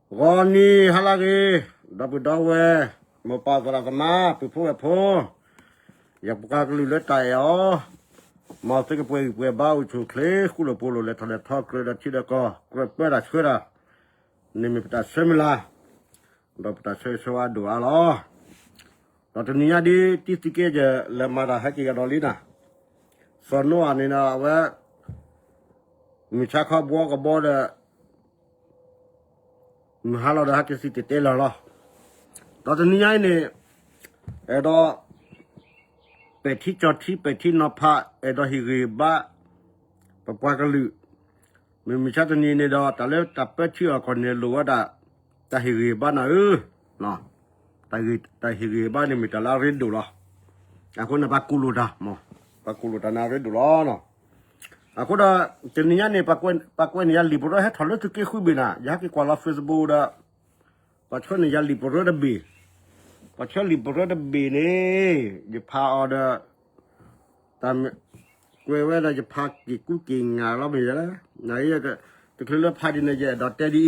ဂီၤနံၤဟါလၢအဂ့ၤ, ဒီပုၢ်ဒီဝဲၢ်, မိၢ်ပၢ်သရၣ်သမါ, ပုၢ်ဖိဝဲၢ်ဖိ, ယပှၤကလုာ်လၢတၢ်အဲၣ်အီၤ, မ်သုကပှဲၤဂံၢ်ပှဲၤဘါ အိၣ်ဆူၣ်အိၣ်ချ့ ဃူလိာ်ဖိးလိာ် လဲၤထီၣ်လဲၤထီ ကြၢးဒီးထံဒီးကီၢ် ကြၢးပၢတၢ်ဆှၢတၢ်, န့ၣ်မ့ၢ်ပတၢ်ဆၢမုၢ်လၢ်, ဒီးပတၢ်ဆၢဂ့ၤဆၢဝါဒိၣ်အါလီၤ. ဒီးတနံၤညါဒ်တံသုးက့ယလဲၤမၤတၢ်ဟဲက့ၤကဒီးလံနၤ, စီၤနိအၤန့ၣ်ဒီးအဝဲ မုၢ်ဆါခီဘှီကဘီဒီး မုၢ်ဟါလီၤဒီးဟဲက့ၤစံၣ်တဲၤတဲလီၤလီၤ. ဒီးတနံၤညါအံၤန့ၣ် အဲၣ်ဒိး ပဲာ်ထံကၠီၤထံ ပဲာ်ထံနီၤဖး အဲၣ်ဒိးဟ့ၣ်ဂံၢ်ဘါ ပပှၤကလုာ်, မုၢ်မဆါတနံၤန့ၣ်ဒီး တၢ်လၢတၢ်ပၢထံအီၣ်ကီၢ်န့ၣ် လိၣ်ဝဲဒၣ် တၢ်ဟ့ၣ်ဂံၢ်ဘါနၤဧၢ, တၢ်ဟ့ၣ်ဂံၢ်ဘါန့ၣ်မ့ၢ်တၢ်လၢအရ့ဒိၣ်လီၤ. အဃိန့ၣ် ပှၤကူၣ်လိာ်တၢ်, ပှၤကူၣ်လိာ်တၢ်န့ၣ်အရ့ဒိၣ်လီၤ. အဃိဒီး တနံၤညါန့ၣ် ပှၤကွဲးန့ၢ်ယၤလံာ်ပရၢဟဲထီၣ်လၢသုးက့ဃုဘ့ၣ်နၤ, ယဟဲက့ၤကွၢ်လီၤ Facebook ဒီး ပှၤဆှၢန့ၢ်ယၤလံာ်ပရၢတဘ့ၣ်, ပှၤဆှၢလံာ်ပရၢတဘ့ၣ်န့ၣ် ယဖးအီၤဒီး တၢ်ကွဲးဝဲဒၣ် ယဖးက့ၤကူက့ၤငါလီၤမ့ၢ်ယဲ, တချုးလၢဖးဒ်န့ၣ် ယအဲၣ်ဒိးတဲဒ်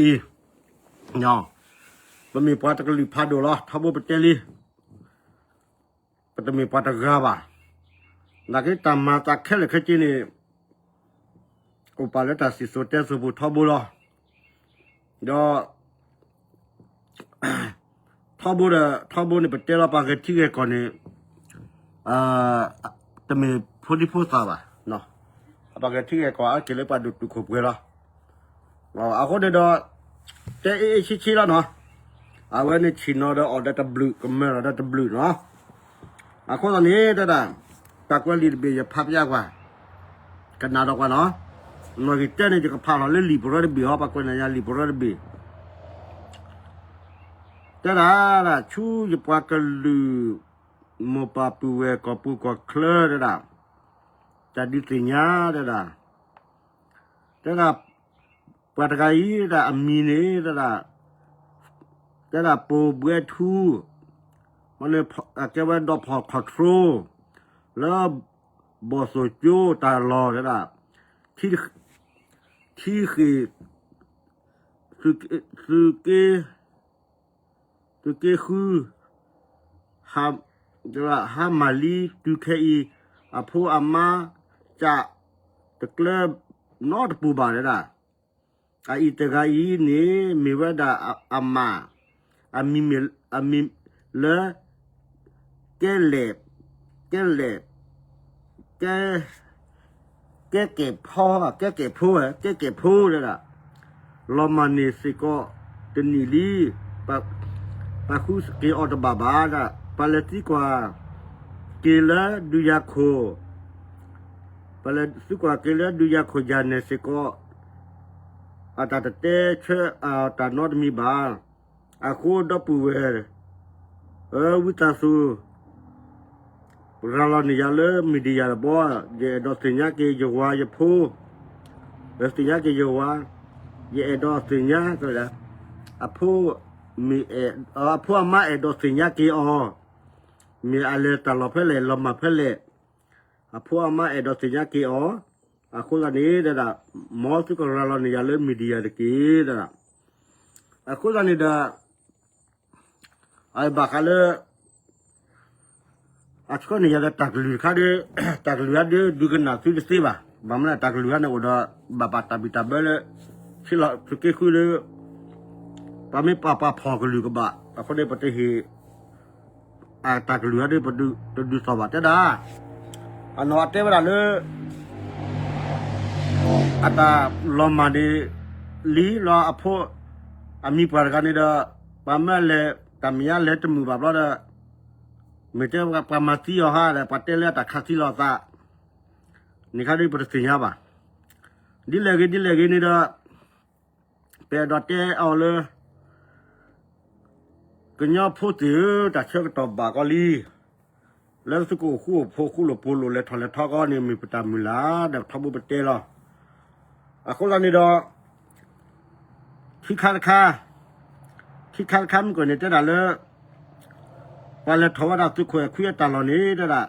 အံၤ, ပမ့ၢ်ပှၤတကလုာ်ဖးဒိၣ်လီၤ ထီဘိပတဲလံ ပတမ့ၢ်ပှၤတဂၤဘၣ်. နာ်က့တၢ်မၤသးခဲလၢာ်ခဲဆ့န့ၣ် အိၣ်ပာ်လၢတၢ်စံၣ်စိၤတဲစိၤပူၤထီဘိလီၤ. ဒီး ထီဘိဒီး ထီဘိန့ၣ် ပတဲလီၤပှၤဂဲၤထံဂဲၤကီၢ်န့ၣ် တမ့ၢ်ဖိဒံဖိသၣ်ဘၣ်. ပှၤဂဲၤထံဂဲၤကီၢ်အါတက့ၢ်လၢပှၤဒိၣ်တုာ်ခိၣ်ပှဲၤလီၤ. အဃိန့ၣ်ဒီး တဲအ့အ့ဆ့ဆ့လီၤနီၤ, အဝဲန့ၣ်ဆ့ၣ်နီၤဒီးအီၣ်ဒီးတဘျုး ကမၢလီၤဒီးတဘျုးနီၤ. အဃိသတးန့ၣ် တဲဒၣ် တၢ်ကွဲးလံာ်တဘ့ၣ်ယဖးပျါကွၢ်, ကနၣ်ဒီးကွၢ်နီၤ, နီၢ်ဂံၢ်တဲန့ၣ် ယကဖးလီၤလၢလံာ်ပရၢတဘ့ၣ်ဟီ, ပှၤကွဲးန့ၢ်ယၤလံာ်ပရၢတဘ့ၣ် တဲဒၣ် ဆူယပှၤကလုာ် မိၢ်ပၢ်ပုၢ်ဝဲၢ်ကီၢ်ပူၤကီၢ်ချၢတဲဒၣ်, တၢ်ဒုးသ့ၣ်ညါတဲဒၣ်, တဲဒၣ် ပှၤတဂၤအံၤဒၣ်အမံၤန့ၣ်တဲဒၣ်, တဲဒၣ်ပိာ်ဘှဲထူ, မ့ၢ်လၢအကဲဝဲဒီးဖီၣ် control လၢ ဘီၣ်သိၣ်ကၠိတၢ်လီၢ်တဲဒၣ်, ထံဃ့ၢ် သုးက့ သုးက့ဃု ဟါမၢ်လံတုၤခဲအံၤ, အဖိအမါ ကးတကျၢၤနီတပူၤဘၣ်တဲဒၣ်. အအံၤတဂၤအံၤန့ၣ် မ့ၢ်ဝဲဒၣ်အမၢ်, အမံၤမ့ၢ် အမံၤလၢ ကဲလဲၣ်, ကဲလဲၣ်, ကဲ ကဲကဲၣ်ဖီ, ကဲကဲၣ်ဖိ, ကဲကဲၣ်ဖိတဲဒၣ်, လီၤမၢ်န့ၢ်စ့ၢ်ကီး တနံၣ်လံ, ပှၤဃုက့ၤအီၤတဘၣ်ဘၣ်ဒၣ်, ပှၤလဲၤသံကွၢ်က့ၤလၢဒုးယၤခိၣ်, ပှၤလဲၤသံကွၢ်က့ၤလၢဒုးယၤခိၣ်ယၤနဲၣ်စ့ၢ်ကီး, အတၢ်တတဲဆၢအတၢ်နီတမံၤဘၣ်. အဃိဒီပုၢ်ဝဲၢ် ဧၢ ဝံသးစူၤ ရၤလီၤန့ၢ်ယၤလၢ media တဘီ, ယအဲၣ်ဒိးသ့ၣ်ညါက့ၤယဝၤယဖိ, ယသ့ၣ်ညါက့ၤယဝၤ, ယအဲၣ်ဒိးသ့ၣ်ညါ, အဖိမ့ၢ်အဲၣ်, အဖိအမါအဲၣ်ဒိးသ့ၣ်ညါက့ၤအီၤ, မ့ၢ်အလဲၤတၢ်လီၢ်ဖဲလဲၣ် လီၤမၢ်ဖဲလဲၣ်, အဖိအမါအဲၣ်ဒိးသ့ၣ်ညါက့ၤအီၤ, အဃိသတးန့ၣ်ဒၣ်, မ်သုကရၤလီၤန့ၢ်ယၤလၢ media တက့ၢ်ဒၣ်. အဃိသတးန့ၣ်ဒီး အဘၣ်ဃးလၢ အဆှၢန့ၢ်ယၤဒီးတၢ်ကလုၢ်တခါဒီး, တၢ်ကလုၢ်တခါဒီး ဒုးကနၣ်သုတသ့ဘၣ်. ဘၣ်မနုၤတၢ်ကလုၢ်တခါန့ၣ်အိၣ်ဒီး ဘၣ်ပာ်တၢ်ဘံၣ်တၢ်ဘၢလၢ ထံလီၤသုးက့ဃုလၢ ပှၤမ့ၢ်ပာ်ပှၤဖီၣ်ကလုၢ်ကဘၣ်. အဃိန့ၣ် ပတဟ့ၣ် အတၢ်ကလုၢ်တခါဒီး ပတဒုးသီၣ်ဘၣ်တဲဒၣ်. အနီၢ်အတဲဝဲဒၣ်လၢ အတၢ်လီၤမၢ်န့ၣ်လံလီၤအဖိ, အမံၤပှၢ်တဂၤန့ၣ်ဒီး ပှၤမၢလဲၤတၢ်မဲာ်ညါလဲၤတမုာ်ဘၣ်ဘျီဒီး, မ့ၢ်တဲပှၤမၤသံအီၤဟါဒီး ပှၤတဲလၢအတၢ်ခးသံလီၤအသး, န့ၣ်ခါဒီးပတသ့ၣ်ညါဘၣ်. ဒ်လဲၣ်ဂ့ၤဒ်လဲၣ်ဂ့ၤန့ၣ်ဒီး ပအဲၣ်ဒိးတဲအီၤလၢ ကညီဖိသ့ၣ်ဧၢ, တၢ်ဆၢကတီၢ်ဘၣ်ကီးလံ. လၢသုကအိၣ်ဃူအိၣ်ဖိးဃူလိာ်ဖိးလိာ် လဲၤထီၣ်လဲၤထီကီးန့ၣ် မ့ၢ်ပတၢ်မုၢ်လၢ်ဒီး ထီဘိပတဲလီၤ. အဃိသတးန့ၣ်ဒီး ခံခါတခါ, ခံခါတခါမုၢ်ကီၢ်န့ၣ်တဲဒၣ်လၢ ပှၤလဲၤထီၣ်ဝဲဒၣ်သုးခိၣ်အဲၣ်ခွံအတၢ်လီၢ်န့ၣ်တဲဒၣ်,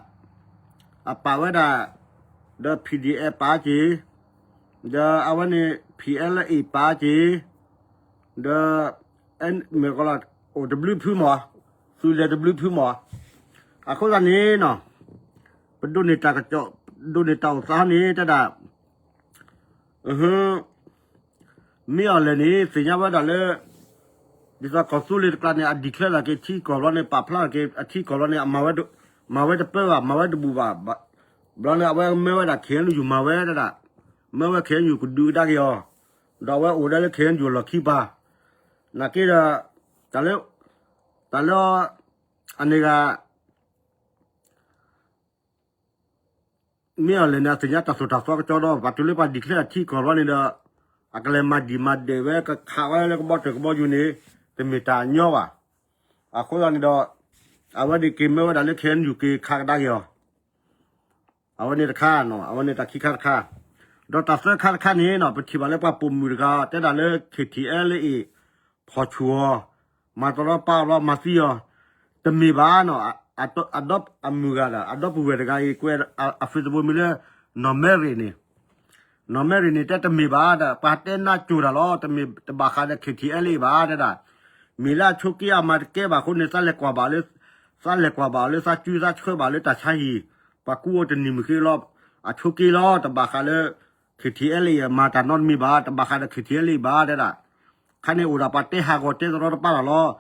အပာ်ဝဲဒၣ် ဒီး PDF ပာ်က့ၤ, ဒီးအဝဲန့ၣ် PLA ပာ်က့ၤ, ဒီး မ့ၢ်ကလီၤ အိၣ်တဘျုးဖုမး, သုလဲၤတဘျုးဖုမး, အဃိသတးန့ၣ်နီၤ, ပဒိးန့ၢ်တၢ်ကစီၣ်, ဒိးန့ၢ်တၢ်အိၣ်သးန့ၣ် တဒၣ် မ့ၢ်အီၤလဲၣ်န့ၣ် သ့ၣ်ညါဝဲဒၣ်လၢ ဒ်သိးကီၢ်သူလ့ၤတကျါန့ၣ် အ declare က့ၤထံကီၢ်ဘျီန့ၣ် ပာ်ဖျါက့ၤအထံကီၢ်ဘျီန့ၣ် အမၤဝဲ, မၤဝဲတပၢဘၣ်, မၤဝဲတဘူၣ်ဘၣ်, ဘျီန့ၣ် အဝဲမၢဝဲဒၣ် ခ့ၣ်အဲၣ်ယူၣ် မၤဝဲဒၣ်, မၢဝဲ ခ့ၣ်အဲၣ်ယူၣ် ကဒုးကဒါက့ၤအီၤ, ဒီးအဝဲအိၣ်ဒၣ်လၢ ခ့ၣ်အဲၣ်ယူၣ် လီၢ်ခံပၤ, နာ်က့ဒီး တၢ်လၢ တၢ်လၢ အန့ၣ်ဂၤ မ့ၢ်အီၤလဲၣ်န့ၣ် အသ့ၣ်ညါတၢ်သိၣ်တၢ်သီကစီဒီး ပှၤတုၤလၢပှၤ declare အထံကီၢ်ဘျီန့ၣ်ဒီး အကလဲၤမၤဒံၣ်မၤဒဲးဝဲ ကခးဝဲလၢကဘီတၢၢ်ကဘီယူၤန့ၣ် တမ့ၢ်တၢ်ညီဘၣ်. အဃိသတးန့ၣ်ဒီး အဝဲန့ၣ်က့ၤမၢဝဲဒၣ်လၢ ခ့ၣ်အဲၣ်ယူၣ် က့ၤခးကဒါက့ၤအီၤ အဝဲန့ၣ်တခါ, အဝဲန့ၣ်တၢ်ခံခါတခါ, ဒီးတၢ်သၢခါတခါန့ၣ်နီၤ ပထံၣ်ဘၣ်လၢပှၤပိာ်မုၣ်တဂၤ တဲဒၣ်လၢ ခ့ၣ်ထံၣ်အဲလ်အ့ၣ် ဖီၣ်ဆူၣ်အီၤ, မၤတရီပာ်အီၤဘျီ မၤသံအီၤ, တမ့ၢ်ဘၣ်နီၤ, အမုၢ်ဂၤဒီး အဒီပုၢ်ဝဲၢ်တဂၤအံၤ ကွဲးအ Facebook မံၤလၢ နီၢ်မဲရံၣ်န့ၣ်, နီၢ်မဲရံၣ်န့ၣ် တဲတမ့ၢ်ဘၣ်ဒီး ပှၤတဲနၢ်ကၠိၤတၢ်လီၤ, တမ့ၢ်တဘၣ်ဃးဒီး ခ့ၣ်ထံၣ်အဲလ်အ့ၣ် ဘၣ်တဲဒၣ်, မ့ၢ်လၢအဆိးက့အမၤတကဲဘၣ်အဃိန့ၣ် သးလဲၤကွၢ်ဘၣ်လၢ သးလဲၤကွၢ်ဘၣ်အီၤလၢ သးစုသးဆှၢဘၣ်လၢတၢ်ဆါဟံၣ်, ပှၤကူအိၣ်တနံၤမုၢ်ဃ့လီၤ, အဆိးက့လီၤ, တဘၣ်ဃးလၢ ခ့ၣ်ထံၣ်အဲလ်အ့ၣ် မၤတၢ်နီတမံၤဘၣ်, တဘၣ်ဃးဒီး ခ့ၣ်ထံၣ်အဲလ်အ့ၣ် ဘၣ်တဲဒၣ်, ခါန့ၣ်အိၣ်ဒၣ်ပှၤတဲဟးဂီၤတဲသရီတပၣ်လီၤလီၤ,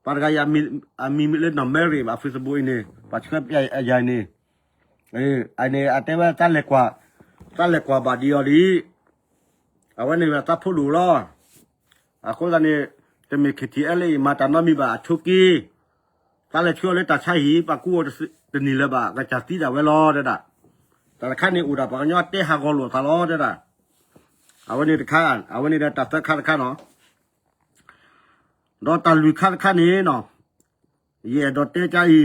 ပှၤတဂၤအံၤ အမံၤမ့ၢ်လၢနီၢ်မဲရံၣ်ဘၣ် Facebook အံၤန့ၣ် ပှၤဆှၢပျဲယၤန့ၣ်, အန့ၣ် အတဲဝဲ သးလဲၤကွၢ်ဘၣ်ဒံးအီၤဒ်အံၤ, အဝဲန့ၣ်သးဖိဒိၣ်လီၤ, အဃိသတးန့ၣ် တမ့ၢ် ခ့ၣ်ထံၣ်အဲလ်အ့ၣ် မၤတၢ်နီတမံၤဘၣ် အဆိးက့, သးလဲၤဆှၢအီၤလၢတၢ်ဆါဟံၣ် ပှၤကူအိၣ်တနံၤလၢၤဘၣ် ကစၢ်သံဒၣ်ဝဲလီၤတဲဒၣ်, တၢ်တခါန့ၣ်အိၣ်ဒၣ်ပှၤကညီတဲဟးဂီၤလိာ်သးလီၤတဲဒၣ်, အဝဲန့ၣ်တခါ, အဝဲန့ၣ်ဒီးတၢ်သၢခါတခါနီၤ ဒီးတၢ်လွံၢ်ခါတခါန့ၣ်နီၤ, ယအဲၣ်ဒိးတဲကအံၤ,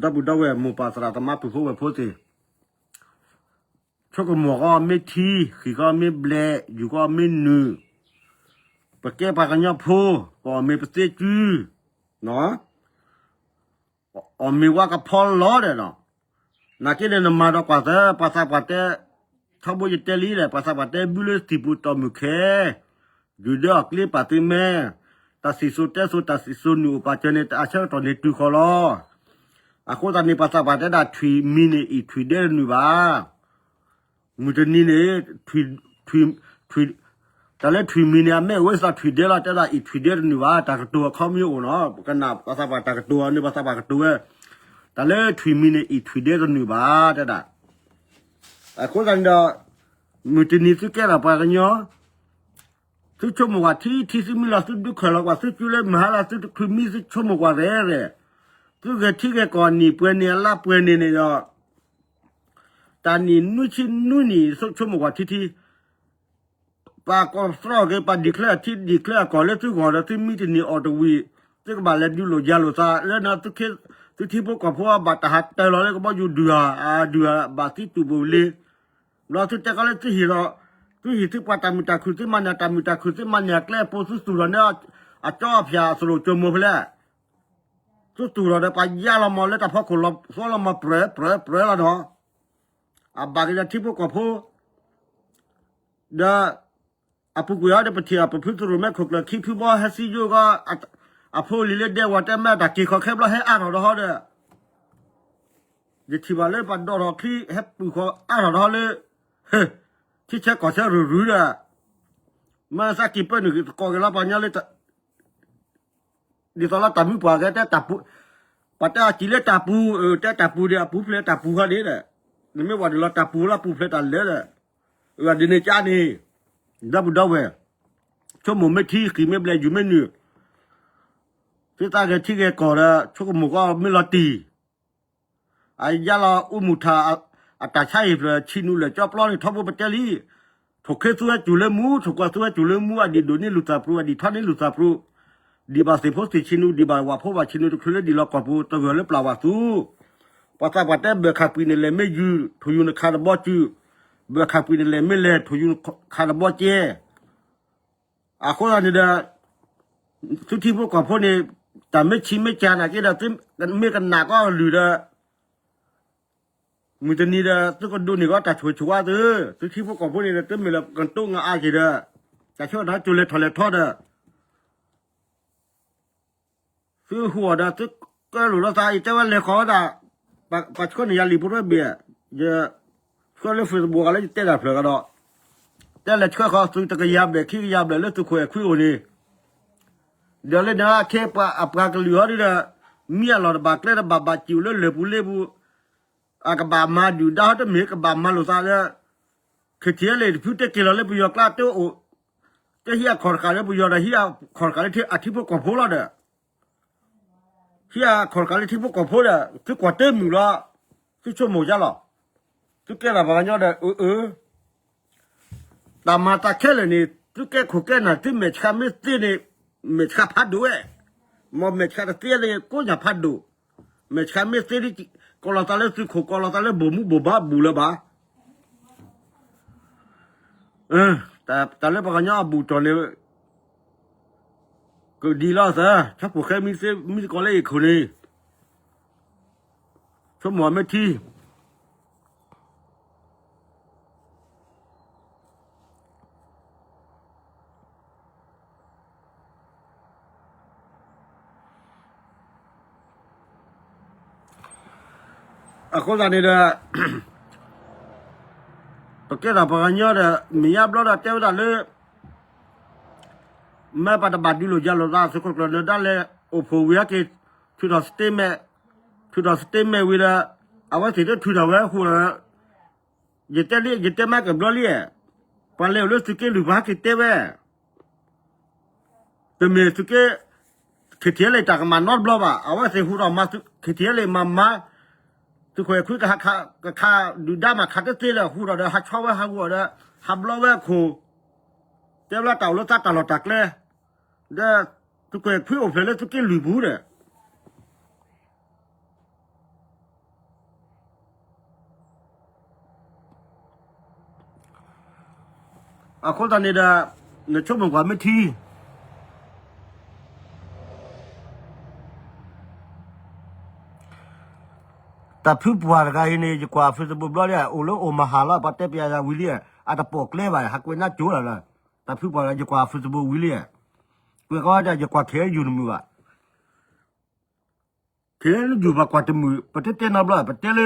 ဒီပုၢ်ဒီဝဲၢ်မိၢ်ပၢ်သရၣ်သမါပုၢ်ဖိဝဲၢ်ဖိသ့ၣ်, ဆိကမိၣ်ဃီမ့ၢ်ထံ, ဃံၣ်ဃီမ့ၢ်ဘျဲး, ယူၤဃီမ့ၢ်နုာ်, ပကဲပှၤကညီဖိ, ပအီၣ်မ့ၤပသ့စု, အီၣ်မ့ၤဝါကဖီလီၤဒီးနီၤ, နာ်က့န့ၣ်နမၤဒီးကွၢ်သၢ ပှၤသးပှၢ်တဲ, ထီဘိယတဲလံဒီး ပှၤသးပှၢ်တဲဘုလၢသံၣ်ပူၤတီၢ်မုၢ်ခဲ, ဒုၣ်ဒွဲၣ်အီၣ်ကျ့ပာ်သုမဲ, တၢ်စံၣ်စိၤတဲစိၤ တၢ်စံၣ်စိၤနုာ်အိၣ်ပာ်စၢၤန့ၣ် တၢ်အဆၢကတီၢ်န့ၣ်တုၤဃီၤလီၤ. အဃိသတးန့ၣ် ပှၤသးပှၢ်တဲဒၣ် ထွံၣ်မံၤန့ၣ်အံၣ်ထွံၣ်ဒဲတနုာ်ဘၣ်. မုၢ်တနံၤန့ၣ် ထွံၣ်, ထွံၣ်, တၢ်လၢထွံၣ်မံၤန့ၣ် အမ့ၢ်အဝဲသးထွံၣ်ဒဲလီၤ တဲဒၣ်အံၣ်ထွံၣ်ဒဲတနုာ်ဘၣ် တၢ်ကတိၤအခီမ့ၢ်အိၣ်နီၤ ကနၣ်ပှၤသးပှၢ်တၢ်ကတိၤအီၤန့ၣ် ပှၤသးပှၢ်ကတိၤဝဲ တၢ်လၢထွံၣ်မံၤန့ၣ် အံၣ်ထွံၣ်ဒဲတနုာ်ဘၣ်တဲဒၣ်. အဃိသတးန့ၣ်ဒီး မုၢ်တနံၤသုကဲထီၣ်ပှၤကညီ သုဆိကမိၣ်ကွၢ်ထံထံ သုမံလီၤ သုဒုးခၢၣ်လီၤကွၢ် သုစုလၢမဟါလၢ သုတချုးမံ သုဆိကမိၣ်ကွၢ်ရဲၣ်ရဲၣ်, သုဂဲၤထံဂဲၤကီၢ်နံၣ်ပှဲၤနံၣ်အလါပှဲၤနံၣ်န့ၣ်ဒီး တၢ်နံၣ်နွံဆံနွံနံၣ် သုဆိကမိၣ်ကွၢ်ထံထံ, ပှၤကီၢ်သြီၣ်က့ၤ ပှၤ declare ထံ declare ကီၢ်လၢသုဂီၢ်ဒီး သုမံတနံၣ်အီၣ်တဝံၣ်, သုကဘၣ်လဲၤဒုးလိာ်ယၤလိာ်သး လၢန သုထံဖိကီၢ်ဖိ ဘၣ်တၢ်ဟးတၢၢ်လီၤလၢကဘီယူၤဒုၣ်ဧါ, ဒုၣ်ဧါ ဘၣ်သံတူၢ်ဘိၣ်လံ ဘျီသုတဲကီးလၢသုဟ့ၣ်ဒီး သုဟ့ၣ်သုပှၤတၢ်မုာ်တၢ်ခုၣ် သုမၤန့ၢ်တၢ်မုာ်တၢ်ခုၣ် သုမၤန့ၢ်အကျဲအပိ သုသူၣ်ထီၣ်န့ၢ် အကၠီအဖၠၣ်အသရိာ်ကၠိမိၢ်ဖဲလဲၣ်, သုသူၣ်ထီၣ်ဒီးပှၤယါလီၤမၢ်လၢတၢ်ဖီခိၣ်လီၤသီလီၤမၢ်ပြၢပြၢပြၢလီၤနီၤ, အဘၣ်က့ၤဒီးထံဖိကီၢ်ဖိ ဒီး အပူၤကွံာ်ဟီဒီး ပထံၣ်အပဖုသရိာ်မဲခိၣ်ကျၢၢ်ခံဖုဘီဟဲစံယိကီး အဖိလံၤလၢဒဲဝီၤတဲမ့ၢ်တၢ်က့ၤခီခဲဘျီဟဲအါထီၣ်ဒီးဟီဒီး ယထံၣ်ဘၣ်လၢပှၤဒိးထီၣ်ချံဟဲပုၢ်ဃီအါထီၣ်ဒီးဟီလၢ ထံဆၢကီၢ်ဆၢရုၢ်ရုၢ်ဒီး မ့ၢ်သးက့ၤပၢနုာ်သကိးက့ၤလီၤပှၤကညီလၢ ဒ်သိးလၢတၢ်မုၢ်ပှၢ်ကဲတဲတၢ်ပူၤ, ပှၤတဲအစံးလၢတၢ်ပူၤ, တဲတၢ်ပူၤဒီး အပူၤဖျဲးတၢ်ပူၤဃီဒ်ဒီး, နမ့ၢ်ဝဲဒ်လီၤတၢ်ပူၤလီၤ ပူၤဖျဲးတၢ်လဲၤဒီး, အဒ်န့ၣ်ကါန့ၣ်, ဒီပုၢ်ဒီဝဲၢ်, ဆိကမိၣ်မ့ၢ်ထံ ဃံၣ်မ့ၢ်ဘျဲး ယူၤမ့ၢ်နုာ်, သုသးဂဲၤထံဂဲၤကီၢ်ဒီး ဆိကမိၣ်ကီးမ့ၢ်လီၤတံၢ် အယါလီၤအိၣ်မူထၣ် အတၢ်ဆါဟံၣ်ဖျၢၣ် ဆံးနုာ်လၢာ်ကၠီပျီန့ၣ် ထီဘိပတဲလံ, ထိၣ်ခ့သူဝဲစူၤလၢမူ, ထိၣ်ကွၢ်သူဝဲစူၤလၢမူ, အဒံၣ်ဒိၣ်န့ၢ်လူၤသးပျိ, အဒံၣ်ထီန့ၢ်လူၤသးပျိ, ဒံးဘၣ်သ့ၣ်ဖိသ့ၣ်ဆံးနုာ်, ဒံးဘၣ်ဝၣ်ဖိဘၣ်ဆံးနုာ် တချုးလၢဒံးလီၤကီၢ်ပူၤ တဂၢၢ်လၢပျၢ်ဝၣ်သူ, ပှၤသးပှၢ်တဲဘၢၣ်ခၣ်ပှံာ်န့ၣ်လဲၤမ့ၢ်ယုၢ်, ထိၣ်ယူၤနခးတဘီစု, ဘၢၣ်ခၣ်ပှံာ်န့ၣ်လဲၤမ့ၢ်လဲၤ, ထိၣ်ယူၤနခးတဘီကဲ အဃိသတးန့ၣ်ဒီး သုထံဖိကီၢ်ဖိန့ၣ် တၢ်မ့ၢ်ဆံးမ့ၢ်စှၤနာ်က့ဒီး သုမ့ၢ်ကနၣ်ကီၢ်အလုၢ်ဒီး မုၢ်တနံၤဒီး သုကဒိးန့ၢ်ကီၢ်တၢ်ဆိၣ်ဂ့ၤဆိၣ်ဝါသု, သုထံဖိကီၢ်ဖိန့ၣ်ဒီး သုမ့ၢ်လၢကတိၤငါအါက့ၤဒီး တၢ်ဆိၣ်ဂ့ၤတၢ်ကၠိလဲၤထီၣ်လဲၤထီဒီး သုဟူးအီၤဒီး သုကၢလိာ်လီၤသး ယတဲဝဲလဲၤဃီၤဝဲဒၣ်, ပှၤဆှၢန့ၢ်ယၤလံာ်ဖိတဘ့ၣ်, ယဆှၢလၢ Facebook ဂၤလၢယတဲတၢ်ဖျၢၣ်ကဒီး, တဲလဲၤဆှၢဃီၤသုတကယၤဘျဲၣ်ခံကယၤဘျဲၣ်လၢသုးခိၣ်အဲၣ်ခွံအိၣ်န့ၣ်, ဒီးလၢန့ၣ်အခ့အပှၤကလုာ်ဟီဒ်ဒီး, မံအလီၢ်တဘၣ်ကျဲတဘၣ်ဘၣ်စံၣ်အိၣ်လၢလၢၢ်ပူၤလ့ပူၤ, အကဘၣ်မၤဒုၣ်ဒါဟီတမ့ၢ် ကဘၣ်မၤလိာ်သးဒီး, ခ့ထံလ့ၣ်တဖုတဲက့ၤလီၤလၢပယီၤကျါတအိၣ်, တဲဟံးအခီၣ်တဃာ်လၢပယီၤဒီး ဟံးအခီၣ်တဃာ်လၢအထံဖိကီၢ်ဖိလီၤဒီး ဟံးအခီၣ်တဃာ်လၢထံဖိကီၢ်ဖိဒီး သုကွၢ်တမုာ်လီၤ, သုဆိကမိၣ်ယါလီၤ, သုကဲထီၣ်ပှၤကညီဒီး အၢ အၢ တၢ်မၤတၢ်ခဲလၢာ်န့ၣ် သုကဲခိၣ်ကဲနၢ် သုမဲာ်ဆှးမ့ၢ်သ့န့ၣ်, မဲာ်ဆှးဖးဒိၣ်ဝဲ, မ်မဲာ်ဆှးတသ့န့ၣ် ကိးညၣ်ဖးဒိၣ်, မဲာ်ဆှးမ့ၢ်သ့ဒ်, ကိးလီၤသးလၢသုးခိၣ် ကိးလီၤသးလၢဘိၣ်မူဘိၣ်ဘါဘူၣ်လၢၤဘၣ်. တၢ်လၢပှၤကညီအဘူၣ်တီၢ်န့ၣ် ကဒံလီၤသၢ, ဆၣ်ဖိၣ်ဃဲမံသကိးလၢအ့ၣ်ခိၣ်န့ၣ်, ဆိကမိၣ်မ့ၢ်ထံ အဃိသတးန့ၣ်ဒီး ပကဲထီၣ်ပှၤကညီဒီး မ့ၢ်ညါဘျီဒီးတဲဝဲဒၣ်လၢ မ့ၢ်ပှၤတဘၣ်ဒုးလိာ်ယၤလိာ်သး သုးခိၣ်ကျၢၢ်နၢၤဒါလဲၤ အိၣ်ဖှိၣ်ဝံၤဟဲက့ၤ ထုးထီၣ် statement, ထုးထီၣ် statement ဝံၤဒီး အဝဲသ့ၣ်တထုးထီၣ်ဝဲအဃိဒီး ယတဲလံ ယတဲမးကဘျီလံ, ပှၤလဲၤအိၣ်လၢသုးက့လွံၢ်ပှၤဟဲက့ၤတဲဝဲ တမ့ၢ်သုးက့ ခ့ထံလ့ၣ်တၢ်ကမၣ်နီတဘျီဘၣ်. အဝဲသ့ၣ်ဟူထီၣ်မၤ ခ့ထံလ့ၣ်မၤမၤ သုးခိၣ်အဲၣ်ခွံ ကခးဒုၣ်ဒါမၤခးတသ့လၢၤ ဟူထီၣ်ဒီး ဟးဆီဝဲဟးဂီၤဒီး ဟးဘျီဝဲအခိၣ်, တဲဘျီတၢ်အိၣ်လၢသးတၢ်လီၢ်တၢ်ကျဲ, ဒီး သုးခိၣ်အဲၣ်ခွံအိၣ်ဖျဲၣ်လၢသုးက့လွံၢ်ပူၤဒီး အဃိသတးန့ၣ်ဒီး နဆိကမိၣ်ကွၢ်မ့ၢ်ထံ တၢ်ဖုပှၢ်တဂၤအံၤန့ၣ် ယကွၢ် Facebook ဘျီလံ, အိၣ်လၢ Omaha လီၤ, ပှၤတဲပျးယၤဝံၤလံ, အတပိာ်ကျဲဘၣ်, ဟးကွဲးနါကၠိလီၤလၢ, တၢ်ဖုပှၢ်တဂၤ ယကွၢ် Facebook ဝံၤလံ, ကွဲးကီတၢ် ယကွၢ် KNU တမုာ်ဘၣ်, KNU ပှၤကွၢ်တမုာ်, ပတတဲနီတဘျီ, ပတဲလၢ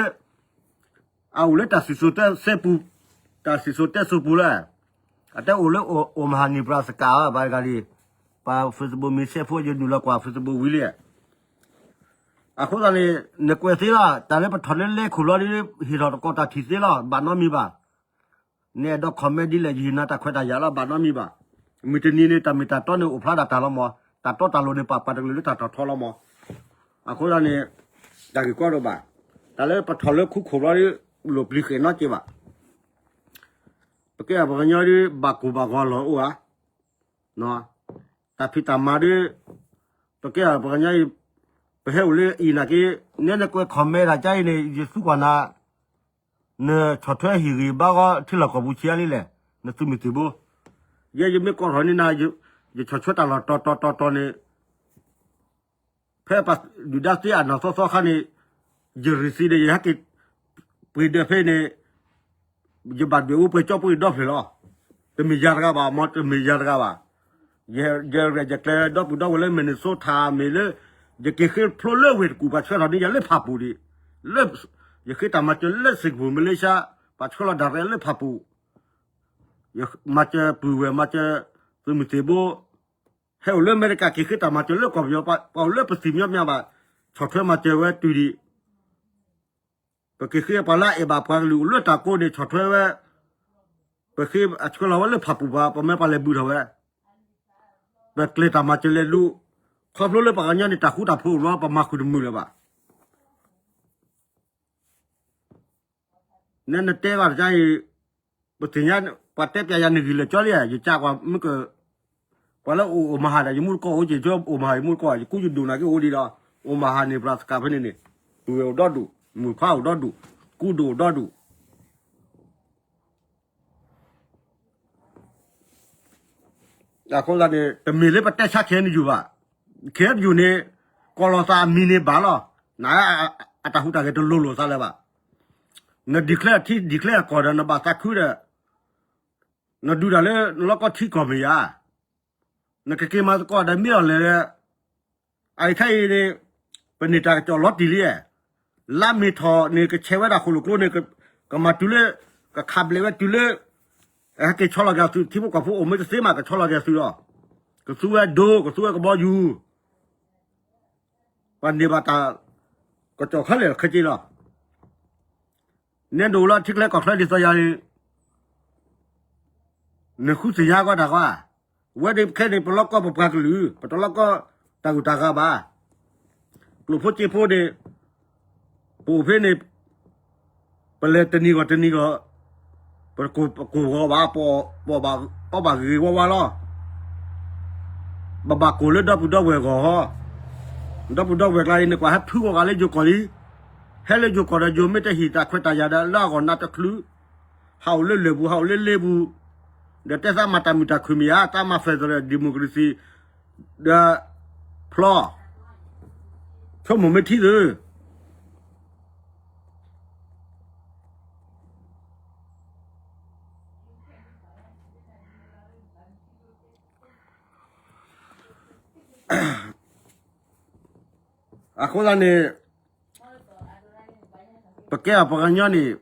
အအိၣ်လၢတၢ်စံၣ်စိၤတဲစဲပူၤ, တၢ်စံၣ်စိၤတဲစိၤပူၤလၢ အတဲအိၣ်လၢ Omaha Nebraska ဘၣ်တဂၤလံ, ပှၤ Facebook မ့ၢ်ရှဲဖိ ယနုာ်လီၤကွၢ် Facebook ဝံၤလံ. အဃိသတးန့ၣ် နကွဲးသ့လီၤ, တၢ်လၢပထီၣ်လၢလဲခိၣ်လီၤဒီး ဟ့ၣ်ထီၣ်တကိးတၢ်ထံၣ်သ့လီၤ, ဘၣ်နီတမံၤဘၣ်. နအဲၣ်ဒိး comment ဒ်လဲၣ် ယဟ့ၣ်နၤတၢ်ခွဲးတၢ်ယာ်လီၤ, ဘၣ်နီတမံၤဘၣ်. မုၢ်တနံၤန့ၣ် တၢ်မ့ၢ်တၢ်တီန့ၣ် အိၣ်ဖျါဒၣ်တၢ်လီၤမး, တၢ်တီတၢ်လိၤန့ၣ် ပာ်ပှၤတကလုာ်လၢတၢ်ထီၣ်ထီလီၤမး. အဃိသတးန့ၣ် တၢ်ဂ့ၢ်ကီဒိၣ်ဘၣ်, တၢ်လၢပထီၣ်လၢခိခိၣ်လီၤဒီး လိၣ်ပျံၤဃဲးနီတက့ၢ်ဘၣ်. ပကဲပှၤကညီဒီး ဘၣ်ကိၢ်ဘၣ်ဂီၤလီၤအိၣ်ဧါ, တၢ်ဖံးတၢ်မၤဒီး ပကဲပှၤကညီအံၤ ပဟဲအိၣ်လၢအံၤနာ်က့, နဲနကွဲး comment တၢ်ကါအံၤန့ၣ် ယသူကွၢ်နၤ, နဆီၣ်ထွဲဟ့ၣ်ဂံၢ်ဘါဂီၤထံလီၢ်ကီၢ်ပူၤဆံးအါလံလဲၣ်, နသုးမုၢ်သံၣ်ဘိ, ယဲယမ့ၢ်ကိးထီၣ်န့ၢ်နၤ, ယဆီၣ်ထွဲတၢ်လီၢ်တီၤတီၤတီၤတီၤန့ၣ် ဖဲပှၤဒုၣ်ဒါသ့အနီၢ်သီသီခါန့ၣ်, ယရံၣ်သံဒီး ယဟဲက့ၤပှ့ၤဒၢးဖဲန့ၣ်, ယဘၣ်ဒွဲၣ်အူပှဲၤကၠီပှ့ၤဒီဖျၢၣ်လီၤ. တမ့ၢ်ယၤတဂၤဘၣ်, မ်တမ့ၢ်ယၤတဂၤဘၣ်. ယရဲၣ်ယကျဲၤဒီပုၢ်ဒီဝဲၢ်လၢ Minnesota မ့ၢ်လၢ ယက့ၤဃ့ဖျိလၢဝ့ၢ်တကူၣ် ပှၤဆှၢထီၣ်န့ၢ်ယၤလၢဖၣ်ပူၤဒံး, လၢ ယဃ့တၢ်မၤစၢၤလၢ Singapore Malaysia ပှၤဆှၢလီၤ direct လၢဖၣ်ပူၤ, မၤစၢၤပုၢ်ဝဲၢ် မၤစၢၤသုးမုၢ်သံၣ်ဘိ ဟဲအိၣ်လၢအမဲရကၤ က့ၤဃ့တၢ်မၤစၢၤလၢကီၢ်ပယီၤ, ပှၤအိၣ်လၢပသံၣ်မညီမညီဘၣ်, ဆီၣ်ထွဲမၤစၢၤဝဲတုၤဒံး, ပက့ၤဃ့ပှၤလၢအအဲၣ်ဘၣ်ပှၤကလုာ်အိၣ်လၢတၢ်ကိးန့ၣ် ဆီၣ်ထွဲဝဲ, ပဃ့အဆှၢလီၤဝဲလၢဖၣ်ပူၤဘၣ်, ပမ့ၢ်ပှၤလဲၤဘုးထီၣ်ဝဲ, ပကျဲၤတၢ်မၤစၢၤလဲၤဒူ, ခီဖျိလၢပှၤကညီန့ၣ် တၢ်ဃူတၢ်ဖိးအိၣ်လီၤ ပမၤဃုာ်တမုာ်လၢၤဘၣ်. နဲနတဲဘၣ်တခါအံၤ, ပသ့ၣ်ညါ, ပှၤတဲပျးယၤနဂံၢ်လၢာ်ကၠီလံ, ယကးကွၢ်မုၢ်က, ပှၤလၢအိၣ် Omaha ဒီး ယမူတကိးအိၣ်က့ၤ ကၠီ Omaha ယမူတကိး, ယကူယဒိၣ်နာ်က့အိၣ်ဒံးဒီး Omaha Nebraska ဖဲန့ၣ်န့ၣ်, ပုၢ်ဝဲၢ်အိၣ်ဒီဒူၣ်, မုၣ်ခွါအိၣ်ဒီဒူၣ်, ကူဒိၣ်အိၣ်ဒီဒူၣ် အဃိသတးန့ၣ် တမ့ၢ်လၢပတဲဆါ KNU ဘၣ်, KNU န့ၣ် ကိးလီၤသးအမံၤန့ၣ်ဘၣ်လီၤ, နအတၢ်ဟူးတၢ်ဂဲၤတလိၤလိာ်သးလၢၤဘၣ်, န declare ထံ declare ကီၢ်ဒီး နဘၣ်သးခုဒီး နဒုးတၢ်လၢနလီၢ်ကီၢ်ထံကီၢ်မ့ၢ်ဧါ, နကက့ၤမၤသကိးဒီးမ့ၢ်အီၤလဲၣ်ဒီး အခဲအံၤန့ၣ် ပန့ၢ်တၢ်ကစီၣ်လီၤတံၢ်လံ, လါမ့ၤထီၣ်န့ၣ် ကဆဲးဝဲဒၣ်ဃိၣ်လိာ်ကျိန့ၣ် ကမၤတုၤလၢ ကခးဘျဲးဝဲတုၤလၢ ဟဲက့ၤဆီလီၤက့ၤသုး ထံဖိကီၢ်ဖိအိၣ်မ့ၢ်တသ့မး ကဆီလီၤက့ၤသုးလီၤ. ကသူဝဲဒိ ကသူဝဲကဘီယူၤ ပှၤန့ၢ်ဘၣ်တၢ်ကစီၣ်ခဲလၢာ်ခဲဆ့လီၤ. နဲဒိၣ်လၢထံချၢကီၢ်ချၢဒ်သိးယၤန့ၣ် နဃုသ့ၣ်ညါကွၢ်တၢ်ကွၢ်, ဝဲဒၣ်ခဲန့ၣ် ပလီၢ်ကီၢ်ပပှၤကလုာ် ပတလီၢ်ကီၢ်တၢ်ဂုၤတၢ်ဂၤဘၣ်. ကျိၣ်ဖိစ့ဖိန့ၣ် ပအိၣ်ဖဲန့ၣ် ပလဲၤတနံၤဂီၢ်တနံၤဂီၢ် ပကိၢ်ဂီၤဘၣ်, ပအီၣ်ဘၣ်ဂ့ၤဂ့ၤဝါဝါလီၤ. ပဘၣ်ကိၢ်လၢဒီပုၢ်ဒီဝဲၢ်ဂီၢ်ဟီ, ဒီပုၢ်ဒီဝဲၢ်ကျါအံၤ နကွၢ်ဟဲဖုဂီၤဂၤလၢယိၤကီၢ်လံ, ဟဲလၢယိၤကီၢ်ဒီးယိၤမ့ၢ်တဟ့ၣ်တၢ်ခွဲးတၢ်ယာ်ဒီး လၢအဂီၢ်နးတချုး, ဟးအိၣ်လၢလၢၢ်ပူၤ ဟးအိၣ်လၢလ့ပူၤ, ဒီးတဲသးမၤတၢ်မုာ်တၢ်ခုၣ်မ့ၢ်ဧါ, တၢ်မၤ federal democracy ဒီး ဖျီ ဆိကမိၣ်မ့ၢ်ထံသု အဃိသတးန့ၣ် ပကဲအီၤပှၤကညီန့ၣ်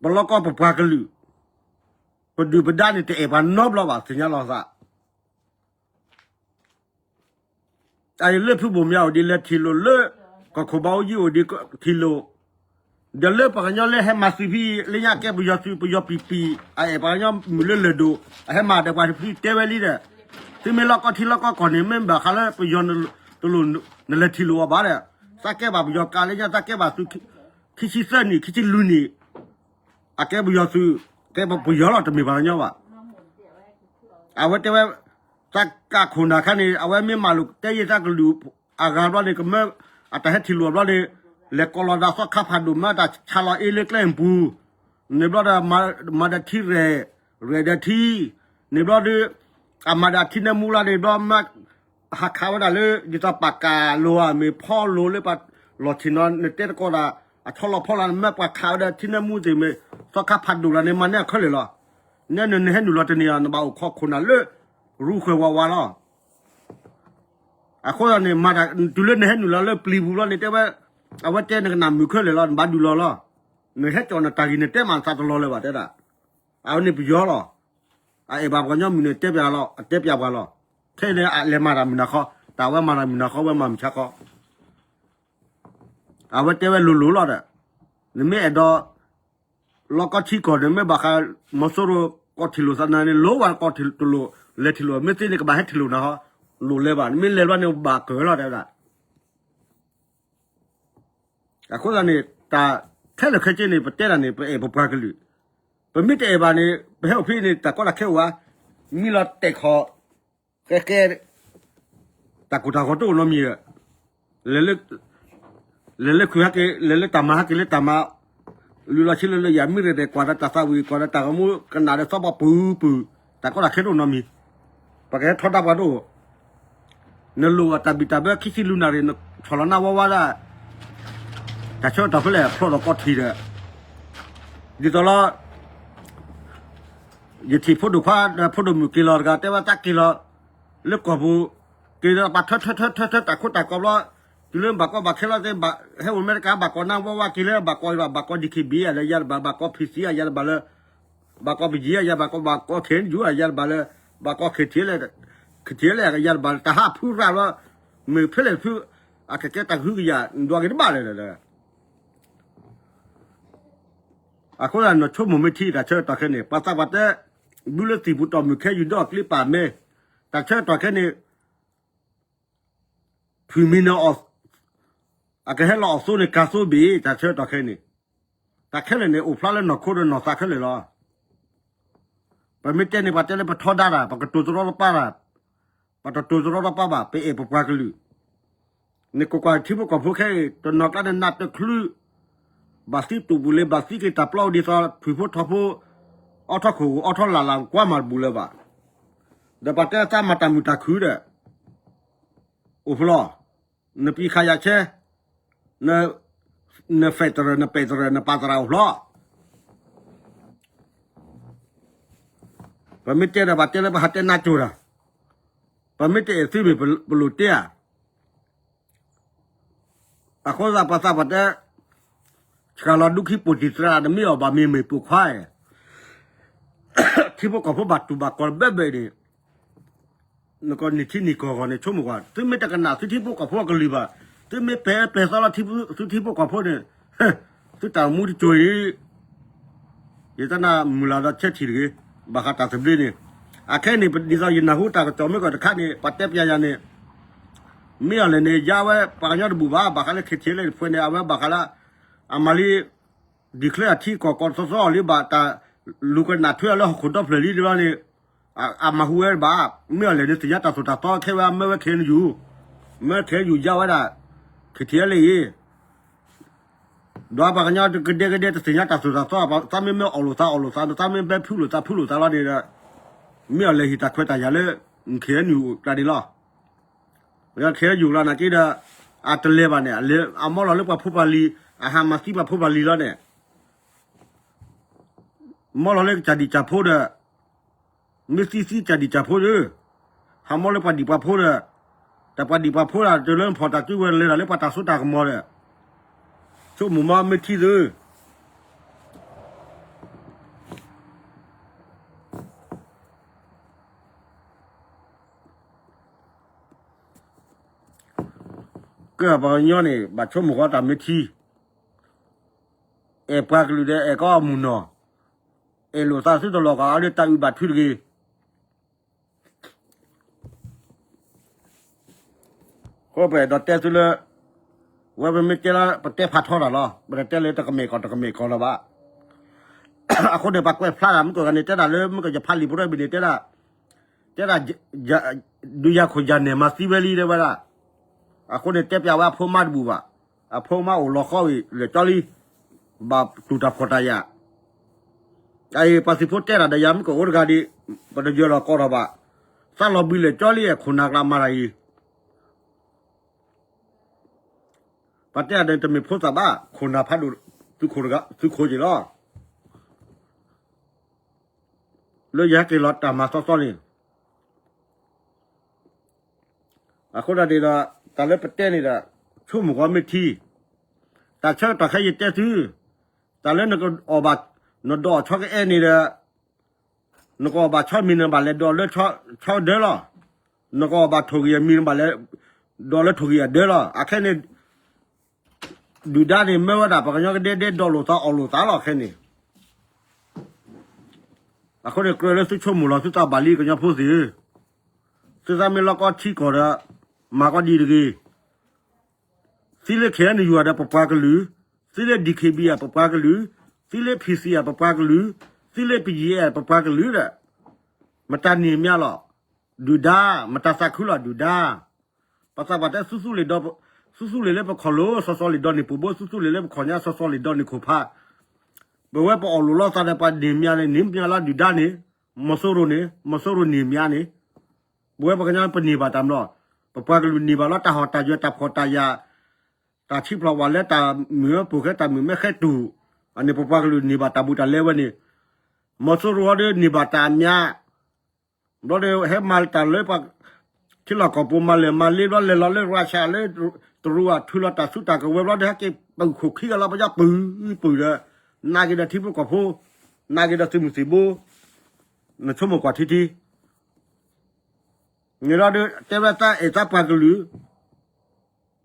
ပလီၢ်ကီၢ်ပပှၤကလုာ် ပဒုၣ်ပဒါန့ၣ် တအဲၣ်ပှၤနီတဘျီဘၣ် သ့ၣ်ညါလီၤသး အအံၤလၢဖုဘိၣ်မၠးအိၣ်ဒ်လဲၣ်ထံၣ်လိာ်လၢ ကီၢ်ခိၣ်ဘးအူကၠံအိၣ်ဒ်ထံၣ်လိာ်, ဒီးလၢပှၤကညီလၢဟဲမၤသုးဖဲအံၤ လၢညါကဲပယီၤသုး ပယီၤပံာ်ပံာ် အအဲၣ်ပှၤကညီမုၢ်လၢလၢၢ်ဒိၣ် အဟဲမၤဒီးပှၤတဖုတဲဝဲလံဒီး, သုမ့ၢ်လီၢ်ကီၢ်ထံလီၢ်ကီၢ်ကီၢ်န့ၣ် မ့ၢ်ဘၣ်ဃးလၢပယီၤတလိၣ် နလဲၤထံၣ်လိာ်အီၤဘၣ်ဒီး, သးကဲဘၣ်ပယီၤကးလၢညါ သးကဲဘၣ်သုး ခံဆံသၢနံၣ် ခံဆံလွံၢ်နံၣ် အကဲပယီၤသုး ကဲပယီၤလီၤ တမ့ၢ်ပှၤကညီဘၣ်. အဝဲတဲဝဲ တၢ်ကးခိၣ်နၢ်ခါန့ၣ် အဝဲမ့ၢ်မၤလိာ်တဲယဲၢ်တၢ်ကလုာ်အဂၤဘျီန့ၣ် ကမၢအတၢ်ဟဲထံၣ်လိာ်ဘျီန့ၣ် လဲၤကိးလီၤဒၣ်သီခါဖးဒိၣ် မၢတၢ်ဆါလီၤအ့လၢကျဲအပူၤ, န့ၣ်ဘျီဒီး မၤဒီးထံရဲၣ်, ရဲၣ်ဒီးထံ, န့ၣ်ဘျီဒီး အမၤဒီးထံနၢမူလၢန့ၣ်ဘျီ မၢ ဟးခးဝဲဒၣ်လၢ ဒ်သိးပာ်ကၢ်လိၤဧါ မ့ၢ်ဖီလိၤလၢပှၤလီၢ်ဆ့ၣ်နီၤ နတဲတကိးဒၣ် အဆီလီၤဖီလီၤ နမၢပှၤခးဝဲဒၣ်ထံနၢမူသ့ၣ်မ့ၢ် သီခါဖးဒိၣ်လၢန့ၣ် မၤန့ၢ်အခဲလၢာ်လီၤ. နဲန နဟဲနုာ်လီၤတန့ၢ်ဧါ နဘၣ်အိၣ်ခိးခိၣ်နၢ်လၢ ရူဃဲၤဝးဝးလီၤ. အဃိသတးန့ၣ် မၤတၢ်တုၤလၢနဟဲနုာ်လီၤလၢပျံၤပူၤလီၤန့ၣ် တဲဝဲ အဝဲတဲနကနၣ်မုာ်ခဲလၢာ်လီၤ နဘၣ်ဒုးလီၤလီၤ. နဟဲကၠီၣ်နတၢ်ဂံၢ်နတဲမၤသးတလီၤလၢၤဘၣ်တဲဒၣ်. အဝဲန့ၣ်ပယီၤလီၤ. အအဲၣ်ဘၣ်ပှၤကညီမုၢ်န့ၣ်တဲပျးလီၤ အတဲပျးပှၤလီၤ. ခဲအံၤန့ၣ် အလဲၤမၤတၢ်မုၢ်နၤခီ တၢ်ဝဲမၤတၢ်မုၢ်နၤခီ ဝဲမၤမုၢ်ဆါခီ အဝဲတဲဝဲလိၤလိၤလီၤဒီး နမ့ၢ်အဲၣ်ဒိး လီၢ်ကီၢ်ထံကီၢ်န့ၣ် မ့ၢ်ဘၣ်ဃး မီၤစိရိၤကီၢ်ထံၣ်လိာ်သးနၤန့ၣ် လိၣ်ဝဲကီၢ်ထံၣ်တလိၣ် လဲၤထံၣ်လိာ် မ့ၢ်သ့န့ၣ် ကဘၣ်ဟဲထံၣ်လိာ်နၤဟီ လိၣ်လဲၤဘၣ် နမ့ၢ်လဲၤဘျီန့ၣ် ဘၣ်ကၢၤလီၤတဲဝဲဒၣ်. အဃိသတးန့ၣ် တၢ်ခဲလၢာ်ခဲဆ့န့ၣ် ပတဲတၢ်န့ၣ် ပအဲၣ်ပပှၤကလုာ်, ပမ့ၢ်တအဲၣ်ဘၣ်န့ၣ် ပဟဲအိၣ်ဖဲန့ၣ် တၢ်ကီတၢ်ခဲအိၣ်ဧါ, မံလီၤတဲာ်ခီၣ် ဃဲဃဲ တၢ်ကိၢ်တၢ်ဂီၤတအိၣ်နီတမံၤ, လဲၤလၢ လဲၤလၢခုးဟဲက့ၤ လဲၤလၢတၢ်မၤဟဲက့ၤလၢတၢ်မၤ, လုၢ်လီၤဆံလၢလၢယၤ မ့ၢ်ရဲၣ်ရဲၣ် ကွၢ်ဒီးတၢ်သးဝံၣ် ကွၢ်ဒီးတၢ်ဂီၤမူ ကနၣ်ဒီးသီဘီပုၢ်ပုၢ်, တၢ်ကီတၢ်ခဲတအိၣ်နီတမံၤ, ပကဟဲထီဒါပှၤတအိၣ်, နလိၣ်အတၢ်ဘံၣ်တၢ်ဘၢခံဆံလွံၢ်နၣ်ရံၣ် နဆီၣ်လီၤနၢ်ဝါဝါဒၣ်, တၢ်ဆၢကတီၢ်ဖဲလဲၣ် ဖျိထီၣ်ကီၢ်ထံးဒီး, ဒ်သိးလီၤ ယထံၣ်ဖိဒိၣ်ခွါဒီးဖိဒိၣ်မုၣ်က့ၤလီၤတဂၤ တဲဝဲသးက့ၤလီၤ လၢကီၢ်ပူၤ, က့ၤဒီးပာ်ထၢထၢထၢထၢထၢတၢ်ခိတၢ်ကီဘျီ, တုၤလၢဘၣ်ကီဘၣ်ခဲလီၤသ့ၣ် ဟဲအိၣ်အမဲရကၤ ဘၣ်ကီနၢ်ဝါဝါက့ၤလၢ ဘၣ်ကီ ဘၣ်ကီ DKBA ဒီးယၤတဘၣ် ဘၣ်ကီ PC ယၤတဘၣ်လၢ, ဘၣ်ကီ ပယံၤ ယၤဘၣ်ကီ ဘၣ်ကီ KNU ယၤတဘၣ်လၢ, ဘၣ်ကီ KTLA ယၤတဘၣ်လၢ တၢ်ဟးဖုရၣ်လီၤ, မ့ၢ်ဖဲလဲၣ်ဖု, အကကဲတၢ်ကဟုကယာ် ဒွးက့ၤတဘၣ်လၢၤဒီး အဃိသတး နဆိကမိၣ်မ့ၢ်ထံတၢ်ဆၢကတီၢ်ခဲန့ၣ် ပှၤသးပှၢ်တဲ ဘုလၢသံၣ်ပူၤတီၢ်မုၢ်ခဲ ယူၤဒီးအကျ့ပာ်မဲ, တၢ်ဆၢကတီၢ်ခဲန့ၣ် ဖုၣ်မံၤန့ၣ် အကဟဲလီၤအီၣ်သိန့ၣ် ကၤသိဘ့ၣ် တၢ်ဆၢကတီၢ်ခဲန့ၣ်, တၢ်ခဲလၢာ်န့ၣ် အိၣ်ဖျါလၢနီၢ်ခိဒီးနီၢ်သးခဲလၢာ်လီၤ. ပမ့ၢ်တဲန့ၣ် ပှၤတဲလၢပထီဒါတၢ် ပကတိၤတရီတပါတၢ်, ပတတိၤတရီတပါဘၣ် ပအဲၣ်ပပှၤကလုာ် နကွၢ်ကွၢ်ထံဖိကီၢ်ဖိခဲအံၤ တနီၤကျါန့ၣ်နးတချုး, ဘၣ်သံတူၢ်ပူၤလ့ ဘၣ်သံက့ၤတၢ်ပျီဒ်သိး ထွံၣ်ဖိထီဖိ, အီထီၣ်ခိၣ် အီထီၣ်လၢ်လၢ် ကွၢ်မၤတဘူၣ်လၢၤဘၣ်. ဒီးပှၤတဲသးမၤတၢ်မုာ်တၢ်ခုၣ်ဒီး အိၣ်ဖျီ, နပံခးယၤဆဲ, န federal နပဲၢ်သရၢ နပာ်သရၣ်အိၣ်ဖျီ ပမ့ၢ်တဲဒီး ပှၤတဲလၢပဟးတဲနးကၠိၤတၢ်, ပမ့ၢ်တအဲၣ်သုမ့ၢ်ပလိၣ်တဲဧါ. အဃိသတးပှၤသးပှၢ်တဲ, ဆှၢလီၤဒူခံပိာ်တံၢ်သရၣ် နမ့ၢ်အီၣ်ဘၣ်မ့ၢ်မ့ၢ်ပိာ်ခွါ, ထံဖိကီၢ်ဖိဘၣ်တူၢ်ဘၣ်ကီးဘဲဘဲန့ၣ်, နကနံၣ်ထံနံၣ်ကီၢ်ဂီၢ်န့ၣ် ဆိကမိၣ်ကွၢ်, သုမ့ၢ်တကနၣ်သုထံဖိကီၢ်ဖိအကလုၢ်ဘၣ်, သုမ့ၢ်ပဲာ်ပဲာ်သီလီၤသုထံဖိကီၢ်ဖိန့ၣ်, သုတၢ်မူတစိၤအံၤ ယတနၢ်မုၢ်လၢ်ဒီးဆဲးထံၣ်တဂ့ၤ, ဘၣ်ဃးတၢ်သဘျ့န့ၣ်, အခဲအံၤန့ၣ် ဒ်သိးယနၢ်ဟူတၢ်ကစီၣ်မ့ၢ်ကီးတခါန့ၣ် ပှၤတဲပျးယၤန့ၣ်, မ့ၢ်အီၤလဲၣ်န့ၣ် ယါဝဲပှၤကညီတဘူၣ်ဘၣ်, ဘၣ်ဃးလၢ ခ့ထံလၢ တဖုန့ၣ် အဝဲဘၣ်ဃးလၢ အမၤလံ declare အထံကီၢ်ကီၢ်သီသီအီၤလံ ဘၣ်တၢ်လူၤကနၣ်ထွဲအီၤလၢဟီၣ်ခိၣ်ဒီဖျၢၣ်လံတဘျီန့ၣ်, အမၤဟူးဝဲတဘၣ်, မ့ၢ်အီၤလဲၣ်န့ၣ် သ့ၣ်ညါတၢ်သိၣ်တၢ်သီခဲဝဲ အမၢဝဲ ခ့အ့ၣ်ယူၣ်, မၢ ခ့အ့ၣ်ယူၣ် ယါဝဲဒၣ် ခ့ထံလၢအံၤ ဒီးပှၤကညီကဒဲကဒဲတသ့ၣ်ညါတၢ်သိၣ်တၢ်သီ, သးမ့မ့ၢ်အီၣ်လိာ်သးအီၣ်လိာ်သး, သးမ့ၢ်ဘဲဖုးလိာ်သးဖုးလိာ်သးလီၤန့ၣ်ဒီး, မ့ၢ်အီၤလဲၤဟ့ၣ်တၢ်ခွဲးတၢ်ယာ်လၢ ခ့အ့ၣ်ယူၣ်ကျါန့ၣ်လီၤ. ခ့အ့ၣ်ယူၣ်ကျါနာ်က့ဒီး, အတလဲၤဘၣ်န့ၣ်, အမ့ၢ်လီၤလၢပှၤဖိပှၤလံၤ, အဟးမၤသံပှၤဖိပှၤလံၤလီၤန့ၣ် မ့ၢ်လီၤလၢကစၢ်ဒံၣ်စၢ်ဖိဒီး, မ့ၢ်သံသံကစၢ်ဒံၣ်စၢ်ဖိဒီး, ဟးမ့ၢ်လၢပှၤဒံၣ်ပှၤဖိဒီး, တၢ်ပှၤဒံၣ်ပှၤဖိဒၣ် တုၤလၢဖီၣ်တၢ်စုဝဲလဲၤတၢ်လၢပှၤတၢ်စိတၢ်ကမီၤဒီး, ဆိကမိၣ်မ့ၢ်မ့ၢ်ထံသု, ကဲပှၤကညီန့ၣ် ဘၣ်ဆိကမိၣ်ဃီတၢ်မ့ၢ်ထံ, အဲၣ်ပှၤကလုာ်ဒီး အဲၣ်ကီအမုၢ်နီၢ်, အဲၣ်လိာ်သးသုတလီၢ်ကီး အဒုးတၢ်အုၣ်ဘၣ်ထုတဂ့ၤ အဃိပအဲၣ်ဒိးတဲသုလၢ, ဝဲပမ့ၢ်တဲလၢပတဲဖးထီတၢ်လီၤ, ပတတဲလၢတကမဲာ်ကီၢ်တကမဲာ်ကီၢ်လၢၤဘၣ်. အဃိန့ၣ် ပှၤကွဲးဖျါတၢ်မ့ၢ်ကီၢ်ဂၤန့ၣ် တဲဒၣ်လၢမ့ၢ်ကီၢ်ယဖးလံာ်ဖိတဘ့ၣ်န့ၣ် တဲဒၣ်, တဲဒၣ်, ဒုးယၤခိၣ်ယၤနဲၣ်မၤသံဝဲလံတဲဝဲဒၣ်. အဃိန့ၣ် တဲပျးဝဲအဖိမါတဘူၣ်ဘၣ်, အဖိမါအိၣ်လီၤဃီဝံၤ လဲၤကၠီလံ, ဘၣ်တူၢ်တၢ်ဖှီၣ်တၢ်ယာ် အအံၤ ပှၤသုးဖိတဲတၢ်ဒီးယၤမ့ၢ်ကအိၣ်တဂၤဒီး, ပတယၢၤလီၤကီးထီၣ်ဘၣ်, သးလီၤဘှံးလဲၤကၠီလံ ခိၣ်နၢ်ကျါမၤတၢ်အံၤ, ပှၤတဲတၢ်ဒီးတမ့ၢ်ဖိသၣ်ဘၣ်, ခိၣ်နၢ်ဖးဒိၣ်, သုးခိၣ်တဂၤ, သုးခိၣ်က့ၤလီၤ, လၢယဟဲက့ၤလီၤတၢ်မၤသီသီန့ၣ် အဃိဒၣ်န့ၣ်ဒီး, တၢ်လၢပတဲန့ၣ်ဒီး, ဆိကမိၣ်ဃီမ့ၢ်ထံ, တၢ်ဆၢကတီၢ်ခဲအံၤယတဲသု, တၢ်လၢနကအီၣ်ဘၣ်, နဒိးအီၣ်ဆီကအဲၣ်န့ၣ်ဒီး, နကအီၣ်ဘၣ်ဆီမံၤန့ၣ် နဘၣ်လဲၤဒိးလၢဆီဒၢလီၤ, နကအီၣ်ဘၣ်ထိၣ်ဂံၢ်အမံၤန့ၣ် နဘၣ်လဲၤဒိးလၢထိၣ်ဂံၢ်အဒၢလီၤ. အခဲန့ၣ် ဒုၣ်ဒါန့ၣ် မၢဝဲဒၣ် ပှၤကညီကဒဲဒဲဒိးလိာ်သးအီၣ်လိာ်သးလီၤခဲန့ၣ်. အဃိန့ၣ် ကြၢးလၢသုဆိကမိၣ်လီၤသုသးဘၣ်လံ ကညီဖိသ့ၣ်ဧၢ, သုသးမ့ၢ်လီၢ်ကီထံကီၢ်ဒီး, မၤကီဒံတဂ့ၤ. သံလၢ ခ့ၣ်အဲၣ်ယူၣ် ဒီးပပှၤကလုာ်, သံလၢ ဒံၣ်ခ့ၣ်ဘံၣ် ဒီးပပှၤကလုာ်, သံလၢ ဖံၣ်စံၣ် ဒီးပပှၤကလုာ်, သံလၢ ပယံၣ်အဲၣ် ပပှၤကလုာ်ဒီး, မတၤန့ၢ်မးလီၤ. ဒုၣ်ဒါ, မတၤသးခုလီၤဒုၣ်ဒါ. ပှၤသးပှၢ်တဲ သုသူလ့ၤဒီး, သုသူလ့ၤလၢပခီၣ်လိၤ စီၤစီၤလ့ၤဒီးန့ၢ်ပူၤဘိ, သုသူလ့ၤလၢပခီၣ်ညါ စီၤစီၤလ့ၤဒီးန့ၢ်ခိၣ်ဖး. ပဝဲပအီၣ်လိာ်လိာ်သးဒီး ပှၤန့ၢ်မးန့ၣ် န့ၢ်မးလီၤဒုၣ်ဒါန့ၣ်, မီၤစိရိၤန့ၣ်, မီၤစိရိၤန့ၢ်မးန့ၣ်, ပဝဲပှၤကညီပန့ၢ်ဘၣ်တၢ်မးလီၤ. ပပှၤကလုာ်န့ၢ်ဘၣ်လီၤ တၢ်ဟီၣ်တၢ်ယၢၤ တၢ်ဖှီၣ်တၢ်ယာ်, တၢ်ထံဖျိးဝဲလၢတၢ်မုာ်ဝဲပိာ်ဃဲ တၢ်မုာ်မ့ၢ်ဃဲတူၢ်, အန့ၣ်ပပှၤကလုာ်န့ၢ်ဘၣ်တၢ်ဘူးတၢ်လဲဝဲန့ၣ်, မီၤစိရိၤဒီးန့ၢ်ဘၣ်တၢ်မး ဘျီဒီးဟဲမၤတၢ်လၢပှၤ, ထံလီၢ်ကီၢ်ပူၤမၤလၢာ်မၤလ့ဘျီ လဲၤလီၤလၢရၢၡါလၢ, တရူးအထုးလီၤတၢ်ဆူးတၢ်ကဝဲၤဘျီဒီး ဟဲက့ၤပူၤခိၣ်ခံဂၤလီၤ ပယီၤပုၢ်ပုၢ်ဒီး, နာ်က့ၤဒီးထံဖိကီၢ်ဖိ, နာ်က့ၤဒီးသုးမုၢ်သံၣ်ဘိ, နဆိကမိၣ်ကွၢ်ထံထံ န့ၣ်လီၤဒီး တဲဝဲသးအဲၣ်သးပှၤကလုာ်,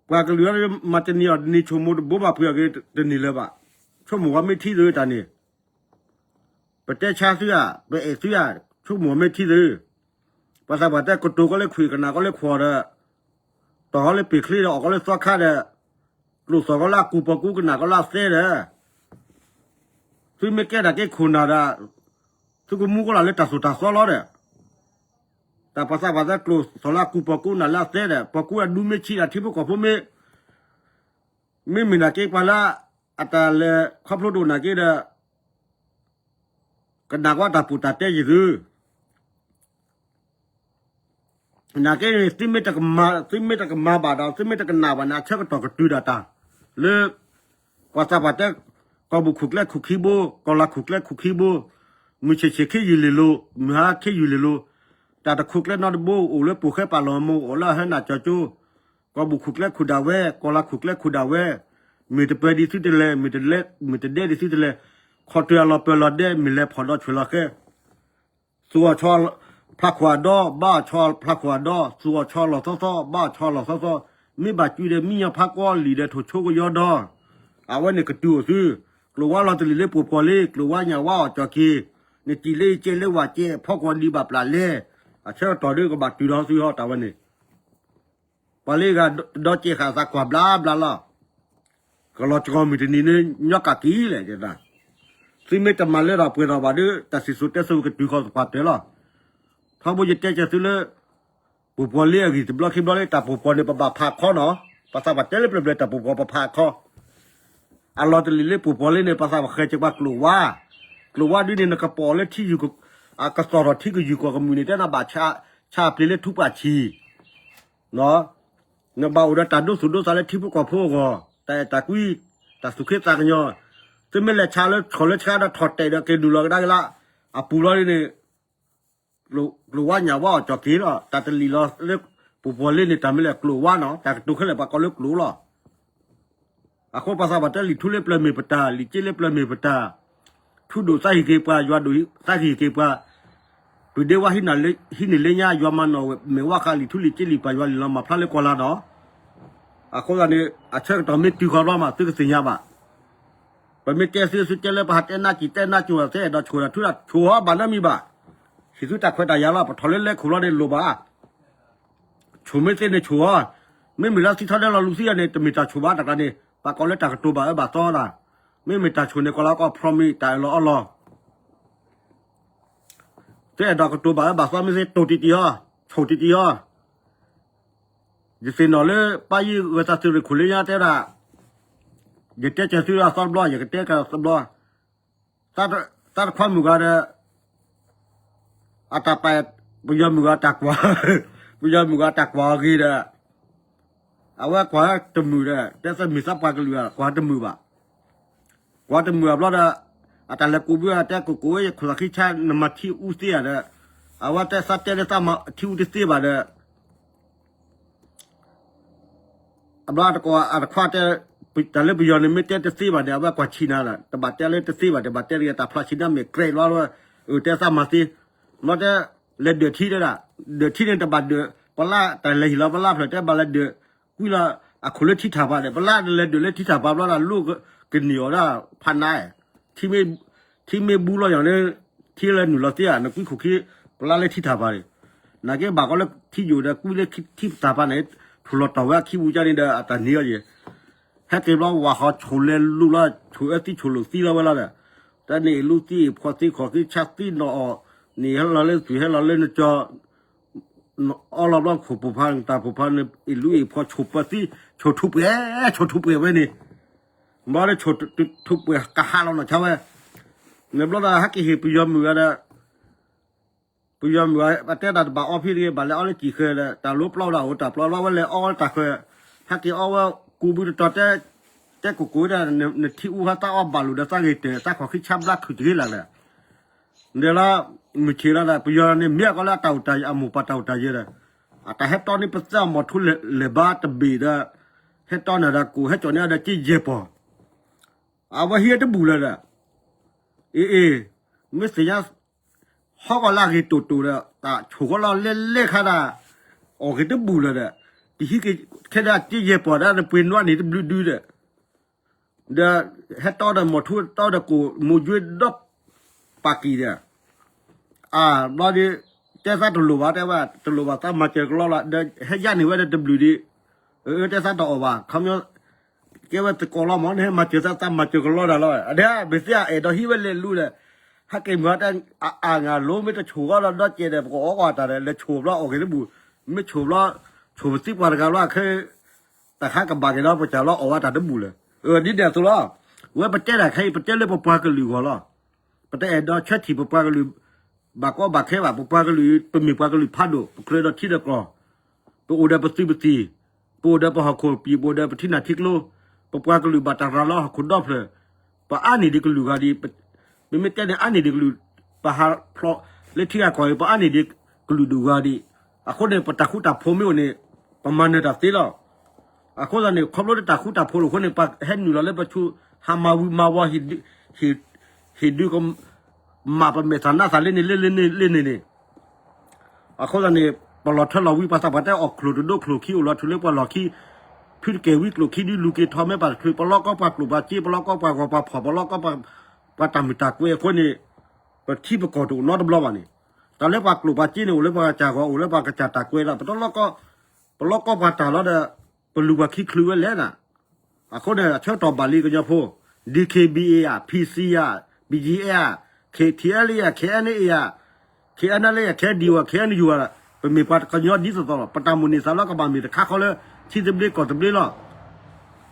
ပှၤကလုာ်အံၤမၤတန့ၢ်အီၤ တန့ၢ်ဆိကမိၣ်တဘိဘၣ်ဖုးအဂ့ၤတန့ၢ်လၢၤဘၣ်. ဆိကမိၣ်ဝဲမ့ၢ်ထံသုတၢ်န့ၣ်, ပတဲဆါသုဧါ, ပအဲၣ်သုဧါ, ဆိကမိၣ်ဝဲမ့ၢ်ထံသု. ပှၤသးပှၢ်တဲကတိၤကီးလၢခွံၣ်ကနၣ်ကီးလၢခွီၣ်ဒီး, တီၢ်ကီးလၢပ့ၤချ့ဒီး အီၣ်ကီးလၢသီခါဒီး, ကျိၣ်သီၣ်ကီးလၢအကူပီကူကနၣ်ကီးလၢအသဲဒီး, သုမ့ၢ်ကဲတၢ်က့ခိၣ်နၢ်ဒီး, သုကမူကီးလၢ်လၢတၢ်သိၣ်တၢ်သီလီၤဒီး တၢ်ပှၤသးပှၢ်သးကျိၣ်သီၣ်လၢအကူပီကူနၢ်လၢအသဲဒီး ပီကူအဒူမ့ၢ်ဆံးဒီးထံဖိကီၢ်ဖိမ့ၢ်, မ့မ့ၢ်နာ်က့ပှၤလၢ, အတၢ်လဲၤခီဖျိဒိၣ်နာ်က့ဒီး, ကနၣ်ကွၢ်တၢ်ပူၤတၢ်တဲယံၤသု နာ်က့န့ၣ် သုမ့ၢ်တကမၤ, သုမ့ၢ်တကမၤဘၣ်ဒီး သုမ့ၢ်တကနၣ်ဘၣ်န့ၣ် အဆၢကတီၢ်ကတုၤဒၣ်တၢ်, လၢ, ပှၤသးပှၢ်တဲ, ကီၢ်ပူၤခိၣ်ကျဲခိၣ်ခံဘိ, ကီၢ်လၤခိၣ်ကျဲခိၣ်ခံဘိ, မုၢ်ဆ့ၣ်ဆ့ၣ်ခ့ယုၢ်လ့ၤလိၤ, မုၢ်ဟါခ့ယုၢ်လ့ၤလိၤ, တၢ်တခိၣ်ကျဲနီတဘိ အိၣ်လၢပိာ်ဃဲပာ်လီၤမူ အိၣ်လၢအဟဲနၢ်ကၠီကၠိ, ကီၢ်ဘူၣ်ခိၣ်ကျဲခိၣ်ဒၣ်ဝဲ, ကီၢ်လၤခိၣ်ကျဲခိၣ်ဒၣ်ဝဲ, မ့ၢ်တပၢၤဒံးသုတလဲၤ, မ့ၢ်တလဲၤ, မ့ၢ်တဒဲဒံးသုတလဲၤ, ခီၣ်တၢၢ်အလီၤပၢၢ်လီၤဒဲ မ့ၢ်လဲၤဖီၣ်ဒီးဆွဲးလီၤဃဲ, သူၣ်အီၣ်ဆီဖျါခိၣ်အဒီ, ဘါအီၣ်ဆီဖျါခိၣ်အဒီ, သူၣ်အီၣ်ဆီလီၤသီသီ, ဘါအီၣ်ဆီလီၤသီသီ, မ့ၢ်ဘၣ်ကုဒီးမံညီဖးကွီလံာ်ဒီးထိၣ်ဆိကယီဒီ, အဝဲန့ၣ်ကတုၤအိၣ်သု, ကျိၤဝါလီၤတလံာ်လၢပှိၤပှီၤလံ, ကျိၤဝါညၣ်ဝါအီၣ်ကၠီၣ်က့ၤ, နတံၢ်လၢယကဲလၢဝၣ်ကဲ, ဖီကွီၤဒံးဘၣ်ပျၢ်လဲ, အဆၢကတီၢ်ဒ်ကဘၣ်တုၤဒီးသုဟီတၢ်ဝဲန့ၣ် ပှၤလၢဂၤဒီကဲးဃာ်သးကွၢ်ဘျါဘျါလီၤ. ကလီၤစှီၤမုၢ်တနံၤန့ၣ် ညီကၣ်က့ၤလဲၣ်, သုမ့ၢ်တမၤလၢထီၣ်ပှဲၤထီၣ်ဘၣ်ဒီး တၢ်စံၣ်စိၤတဲစိၤကတုၤဃီၤသပှၢ်တၢၢ်လီၤ. ထီဘိယတဲကဲသုလၢ ပှိၤပှီၤလံအဂံၢ်တဘျီခံဘျီလၢတၢ်ပှိၤပှီၤန့ၣ် ပဘၣ်ဖးခီနီၤ, ပသးပှၢ်တဲလၢပျၢၤပျၢၤတၢ်ပှိၤပှီၤပဖးခီ အလီၤတလံာ်လၢပှိၤပှီၤလံန့ၣ် ပသးပှၢ်ဃဲၤက့ၤပှၤကျိၤဝါ, ကျိၤဝါဒ်န့ၣ် နကပိာ်လၢထံယူၤ, အကစီၣ်ထီၣ်ထံကယူၤကီၢ်ကမုၢ်န့ၣ် တဲနၤဘၣ်ဆါပျ့ၤလၢထူပာ်ဆံး, နဘၣ်အိၣ်ဒီးတၢ်ဒိသူၣ်ဒိသးလၢထံဖိကီၢ်ဖိအဂီၢ်, တၢ်အဲၣ်တၢ်ကွံ, တၢ်သူၣ်ခ့သးကညီၤ, သုမ့ၢ်လဲၤဆါလၢဆီၣ်လၢဆှါဒီးထီၣ်တဲာ်ဒီးက့ၤနုာ်လီၤကဒါက့ၤလၢ အပူၤလီၤဒ်န့ၣ် ကျိၤဝါညၣ်ဝါအီၣ်ကၠီၣ်က့ၤလီၤ. တၢ်တလံာ်လီၤလၢပှိၤပှီၤလံန့ၣ် တၢ်မ့ၢ်လဲၣ်ကျိၤဝါနီၤ, တၢ်ကတိၤခဲလၢာ်ပှၤကိးလၢကျိၤလီၤ. အဃိပှၤသးပှၢ်တဲလံာ်ထူလၢပျၢၤမ့ၢ်ပတၢ်, လံာ်က့လၢပျၢၤမ့ၢ်ပတၢ်, ထူဒိၣ်သးဟ့ၣ်က့ၤပှၤ, ယွၤဒိၣ်သးဟ့ၣ်က့ၤပှၤ, ပှၤဒ့ဝါဟံးန့ၢ်လၢညါ ယွၤမၤနီၣ်မဲာ်ဝါဃးလံာ်ထူလံာ်က့လံာ်ပှၤ ယွၤလံာ်လီၤမၤဖျါလၢကီၢ်လါနီၤ. အဃိသတးန့ၣ် အဆၢကတီၢ်မ့ၢ်တုၤဃီၤဘျီမး သုကသ့ၣ်ညါဘၣ် ပမ့ၢ်တဲသု သုတဲလၢပဟးတဲနၢ်ကံၣ်တဲနၢ်ကၠိၤ သုအဲၣ်ဒိးဆိၣ်တၢ်ထူတၢ်ဆိၣ်ဟီဘၣ်နီတမံၤဘၣ်. ဟံးသုတၢ်ခွဲးတၢ်ယာ်လီၤ. ပထီၣ်လၢလဲခိၣ်လီၤန့ၣ်လိၣ်ဘၣ်. ဆိၣ်မ့ၢ်သ့န့ၣ်ဆိၣ်ဟီ, မ့မ့ၢ်လၢသံထီၣ်ဒဲလီၤလူၤသံအီၤန့ၣ် တမ့ၢ်တၢ်ဆိၣ်ဘၣ်တၢ်ကျါန့ၣ် ပှၤကိးလၢတၢ်ကတိၤဘၣ်အၢဘၣ်သီတၢ်, မ့မ့ၢ်တၢ်ဆိၣ်န့ၣ် ကိးလၢကီး promise တၢ်အၢၣ်လီၤအီလီၤ. သုအဲၣ်ဒိးကတိၤဘၣ်အၢဘၣ်သီမ့ၢ်သ့ တိၢ်တံၢ်တံၢ်အီၤ, ဆိၣ်တံၢ်တံၢ်အီၤ ယသ့ၣ်နီၣ်လၢ ပၢ်ယုၢ်ဝဲသးသုးရ့ၣ်ခိၣ်လၢညါတဲဒၣ်, ယတဲကဲသုအသီတဘျီ ယကတဲကဲသဘျီ, တၢ်တခွါမုၣ်ဂၤဒီး အတၢ်ပာ် ပယီၤမုၣ်ဂၤတၢ်ကွၢ်, ပယီၤမုၣ်ဂၤတၢ်ကွၢ်အဂ့ၤဒီး အဝဲကွၢ်တမုာ်ဒီး တဲသးမ့ၢ်သးပှၤကလုာ် ကွၢ်တမုာ်ဘၣ်. ကွၢ်တမုာ်အဘျီဒီး အတၢ်လဲၤကူးဘုအတဲ ကိၣ်ကိၣ်ဝဲ ယခိၣ်သးခံဆါ နမၤထံအူသ့ဧါဒီး အဝဲတဲသးတဲလၢသးမၤထံအူတသ့ဘၣ်ဒီး အဘျီတကိးအတခွါတဲ တၢ်လၢပယီၤန့ၣ် မ့ၢ်တဲတသ့ဘၣ်ဒီး အဝဲကွၢ်ဆံးနၤဒီး တဘၣ်တဲလၢတသ့ဘၣ်ဒီး ဘၣ်တဲတဂ့ၤ တၢ်ဖျါဆံးနၤမ့ၢ်ကြဲးဘျီ အတဲသးမၤသ့, ဘျီတဲ လဲၤဒၢးထံတဲဒၣ်, ဒၢးထံန့ၣ်တဘၣ်ဒၢး ပလၢ်တၢ်လဲၤဟ့ၣ်လီၤပလၢ်ဖျၢၣ် တဲဘၣ်လဲၤဒၢး ကွံလီၤအခိၣ်လၢထံထၣ်ပၤဒီး ပလၢ်လဲၤဒၢးလၢထံထၣ်ပၤဘျီဒီး လိၣ်ကန့ၢ်အီၤဒၣ်ဖးနါ ထံမ့ၢ်ဘူးလီၤယီၤန့ၣ် ထံလဲၤနုာ်လီၤသ့ဧါ နကွံခိၣ်ခံ ပလၢ်လၢထံထၣ်ပၤန့ၣ်, နာ်က့ဘၣ်ကီးလၢထံယိာ်ဒီး ကွံလၢထံထၣ်ပၤန့ၣ် ထူၣ်လီၤတီၢ်ဝဲအခံပူၤကန့ၣ်ဒီး အတၢ်န့ၢ်အီၤယဲၢ်, ဟဲက့ၤဘျီဝၤဃီဆိၣ်လဲၤလူၤလီၤ ဆိၣ်အၢသံဆိၣ်လိာ်သံလီၤဝဲလီၤဒီး, တၢ်န့ၣ်အ့ၣ်လူသံအ့ၣ်ဖီသံခီၣ်သံဆါသံနီၣ်အီၣ်, န့ၣ်ဟဲလီၤလၢသွံၣ်ဟဲလီၤလၢနကၠီ အီလီၤဘျီခိၣ်ပိၢ်ဖါ တၢ်ပိၢ်ဖါန့ၣ် အ့ၣ်လူအ့ၣ်ဖီဆိၣ်ပၢသံ ဆိၣ်ထူပှဲၤ ဆိၣ်ထူပှဲၤဝဲန့ၣ်, ဘျီဒီးဆိၣ်ထူပှဲၤကဟးလီၤနီၢ်ဆါဝဲ, န့ၣ်ဘျီဒီးဟဲက့ၤဟ့ၣ်ပယီၤမုၣ်ဂၤဒီး ပယီၤမုၣ်ဂၤ ပတဲတၢ်တဘၣ်အီဖံတဂ့ၤ ဘၣ်လဲၤအီလၢစံၣ်ဃၢၤဒီး တၢ်လိပျီဝဲဒၣ်အိၣ်တၢ်ပျီဘျီ ဝဲလဲၤအီဝဲတၢ်ဃၢၤ, ဟဲက့ၤအီဝဲကူးဘုတတီၤတဲ တဲကိၣ်ကိၣ်ဝဲဒၣ် နထံအူဟဲသးအီဘၣ်လိာ်ဒီးသးဂ့ၤတၢၢ် သးခီၣ်ခံဆါဘျါခုၣ်တဂ့ၤလၢ်လၢ် ဒီးလၢ မုၢ်ဆ့ၣ်လီၤဒီး ပယီၤန့ၣ် မ့ၢ်အကီလၢအတၢ်အိၣ်တၢ်ယၢၤ အမိၢ်ပၢ်တၢ်အိၣ်တၢ်ယၢၤဒီး အတၢ်ဟဲတီန့ၣ် ပသးအမီၤထူလဲၤဘါတဘ့ၣ်ဒီး ဟဲတီန့ၣ်ဒီး ကိၣ်ဟဲကၠီၣ်န့ၢ်ဒီးက့ယဲၢ်ပီၢ် အဝဲဟံးတဘူၣ်လၢၤဒီး အ့ၣ်အ့ၣ် မ့ၢ်သ့ၣ်ညါ ဟီၣ်ကီၢ်လၢအဂ့ၤတိၢ်တိၢ်ဒီး တၢ်ဆိၣ်ဃီလီၤလဲၤလဲၤခါဒၣ် အီၣ်ဂ့ၤတဘူၣ်လၢၤဒီး တဟံးက့ၤခဲဒၣ်က့ယဲၢ်ပီၢ်ဒၣ် နပှ့ၤနွါန့ၣ်တဘျုးဒုဒီး ဒီး ဟဲတီဒီးမီၤထူတီဒီးကိၣ်မိၢ်ယွ့ဒီး ပာ်ကံၢ်ဒီး အဘျီဒီး တဲသးတလိၣ်ဘၣ် တဲဝဲ တလိၣ်ဘၣ်သးမၤစၢၤကလီလီၤ ဒီးဟဲယါန့ၢ်ဝဲဒီးတဘျုးဒံး အတဲသးတအီၣ်ဘၣ် ခီပညီ ကဲဝဲသကိးလီၤမး နဟဲမၤစၢၤသး သးမၤစၢၤကလီတၢ်လီၤ အဒဲ မ့ၢ်သ့အအဲၣ်ဒိးဟံးဝဲလဲၤလူဒီး ဟဲက့ၤမုၢ်ဟါတဲ အအါဂၤလိၤ မ့ၢ်တဆိၣ်ဂီၢ်ဒီးဒီကဲးဒီး ပကအီၣ်ကွၢ်တၢ်ဒီး လဲၤဆိၣ်ဘျီအီၣ်ဂ့ၤတဘူၣ် မ့ၢ်ဆိၣ်ဘျီ ဆိၣ်ပသံပှၤတဂၤလီၤခဲ တၢ်ခါကဘၣ်က့ၤဒီးပစၢ်လီၤအီၣ်ဝဲတၢ်တဘူၣ်လၢၤ ဒ်န့ၣ်အသိးလီၤ ဝဲပတဲတၢ်ခဲအံၤ ပတဲလၢပပှၤကလုာ်အဂီၢ်လီၤ ပတအဲၣ်ဒိးဆၢထံၣ်ပပှၤကလုာ် ဘၣ်ကီဘၣ်ခဲဘၣ် ပပှၤကလုာ် ပမ့ၢ်ပှၤကလုာ်ဖးဒိၣ် ပကြၢးဒီးထံဒီးကီၢ် ပအိၣ်ဒီးပသုးပသံၣ် ပအိၣ်ဒီးပဟီၣ်ခိၣ်ပံၤ ပအိၣ်ဒီးပထံနၢ်ထံကျိ ပပှၤကလုာ်ဘၣ်တၢ်ရၤလီၤဟီၣ်ခိၣ်ဒီဖျၢၣ် ပအါန့ၢ်ဒံးကလုာ်ဂၤဒံး ပမ့ၢ်တဲန့ၣ်အါန့ၢ်ဒံးကလုာ် ပဟးဖျိးလၢထံဂၤကီၢ်ဂၤ ပအါန့ၢ်ဒံးကလုာ်ဒူၣ်ဂၤဒံး အဃိန့ၣ် ပတၢ်ဃူတၢ်ဖိးမ့ၢ်အိၣ်န့ၣ် ပမၤနၢၤတၢ်သ့လီၤ အဃိသတးန့ၣ် ခီဖျိလၢတၢ်ဃူတၢ်ဖိးအဃိန့ၣ် ပှၤဟဲနုာ်လီၤလၢပဆူ ဟးမၤဝံၤမၤဝီၤ ဟ့ၣ်ဒုးကမၣ်ပမဲာ်သးနးသးလၢန့ၣ်လၢလၢန့ၣ်လၢန့ၣ်န့ၣ် အဃိသတးန့ၣ် ပလီၤထၢလီၤဝံၤ ပှၤသးပှၢ်တဲအီၣ်ချိၣ်တဒိချိၣ်ခံ အိၣ်လီၤထူလၢပှၤလီၢ်ခံ ဖုတကဲဝံၤကျိၣ်ခံဒုလူၤက့ၤထီၣ်မဲာ်ပာ်တချုး ပလီၢ်ကီပှၤကျိၣ်ပှၤစ့ ပလီၢ်ကီပှၤဂီၤပှၤဖီၣ် ပလီၢ်ကီပှၤတၢ်မုာ်တၢ်ကွဲးအဃိန့ၣ် ပထံပကီၢ်တအိၣ်နီတဘျီဘၣ်န့ၣ် တၢ်လၢပှၤကျိၣ်ပှၤစ့န့ၣ် အိၣ်လၢပှၤကစၢ်ဂီၤ အိၣ်လၢပှၤကစၢ်တၢ်ကွဲးလီၤ ပတလီၢ်ကီ ပလီၢ်ကီပှၤတၢ်လီၤဒီး ပလူၤပှၤခံချုးဝဲလဲၣ်နၤ အဃိန့ၣ် အဆၢကတီၢ်ဘၣ်လံကညီဖိ D K B A ဧါ P C ဧါ B G F ဧါ K T L A ဧါ K N A ဧါ K N L A ဧါ K N D O ဧါ K N U ဧါ ပမ့ၢ်ပှၤကညီဒ်သိးသိးလီၤ ပတၢ်မိၣ်န့ၢ်သးလီၤကဘၣ်မ့ၢ်တခါဃီလၢ ထံသဘျ့ကီၢ်သဘျ့လီၤ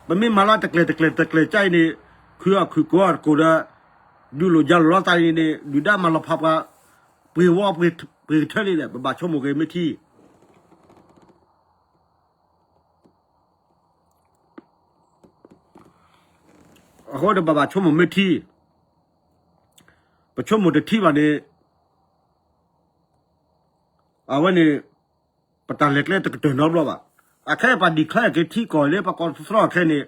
ပမ့ၢ်မၤလီၤတကျဲၤတကျဲၤတကျဲၤကါအံၤန့ၣ် ခုအီၣ်ခုကိးအီၣ်တကိးဒီး ဒုးလိာ်ယၤလိာ်လီၤသးအံၤန့ၣ် ဒုၣ်ဒါမၤလီၤဖးပှၤ ပှ့ၤဝီပှ့ၤကထၢလံဒီး ပဘၣ်ဆိကမိၣ်က့ၤမ့ၢ်ထံ အဃိဒီးပဘၣ်ဆိကမိၣ်မ့ၢ်ထံ, ပဆိကမိၣ်တထံဘၣ်န့ၣ် အဝဲန့ၣ် ပတၢ်လဲၤကျဲတကတၢၢ်နီတဘျီဘၣ်. အခဲအံၤပှၤ declare က့ၤထံကီၢ်လၢပှၤကီၢ်သူလ့ၤခဲအံၤန့ၣ်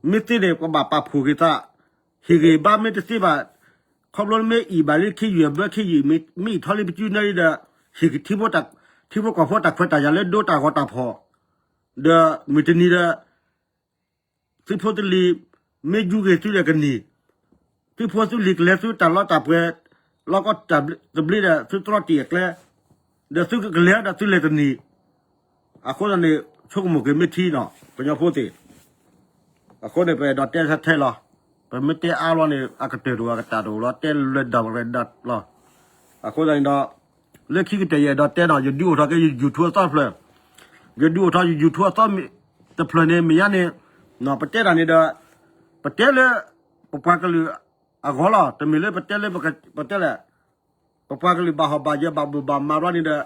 မ့ၢ်သ့န့ၣ် ပဘၣ်ပာ်ဖှိၣ်က့ၤသး, ဟ့ၣ်ဂံၢ်ဘါမ့ၢ်တသ့ဘၣ်, ခီဖျိမ့ၢ်အံၣ်ဘၣ်လၢခ့ယုၢ်အဘၢခ့ယုၢ် မ့ၢ်အံၣ်ထီၣ်လံပစုနၢလံဒီး ဟ့ၣ်က့ၤထံဖိကီၢ်ဖိတၢ်ခွဲးတၢ်ယာ်လၢဒိတၢ်ဂီၤတၢ်ဖီၣ်, ဒီးမုၢ်တနံၤဒီး သုးဖိသုးလံၤ မ့ၢ်ယူၤဂ့ၤသုဒီးကနံၤ, သုးဖိသုးလံၤကလဲၤသုတၢ်လီတၢ်ပှဲၤ လီၢ်ကီၢ်တၢ်သဘျ့ဒီး သုတြီတံာ်အကျဲ, ဒီးသုကလဲၤဒီးသုလဲၤတနံၤ, အဃိသတးန့ၣ် ဆိကမိၣ်က့ၤမ့ၢ်ထံနီၤ ကညီဖိသ့ၣ်, အဃိန့ၣ် ပအဲၣ်ဒိးတဲထဲထဲလီၤ. ပမ့ၢ်တဲအါလီၤန့ၣ် အကတၢၢ်တအိၣ် အကတၢၢ်တအိၣ်လီၤ တဲလွဲၢ်ဒၣ်ဝဲဒၣ်လီၤ. အဃိသတးန့ၣ်ဒီး လၢခံကတၢၢ်ယအဲၣ်ဒိးတဲနီၤ ယဒုးအိၣ်ထီၣ်က့ၤယ YouTube အသီတဖျၢၣ်, ယဒုးအိၣ်ထီၣ်ယ YouTube အသီတဖျၢၣ်န့ၣ် မ့ၢ်ယါန့ၣ် ပတဲတၢ်န့ၣ်ဒီး ပတဲလၢ ပပှၤကလုာ်အဂီၢ်လီၤ. တမ့ၢ်လၢပတဲလၢ ပတဲလဲၣ် ပပှၤကလုာ်ဘၣ်ဟီၣ်ဘၣ်ယၢၤဘၣ်ဘိၣ်ဘၣ်မးဘျီန့ၣ်ဒီး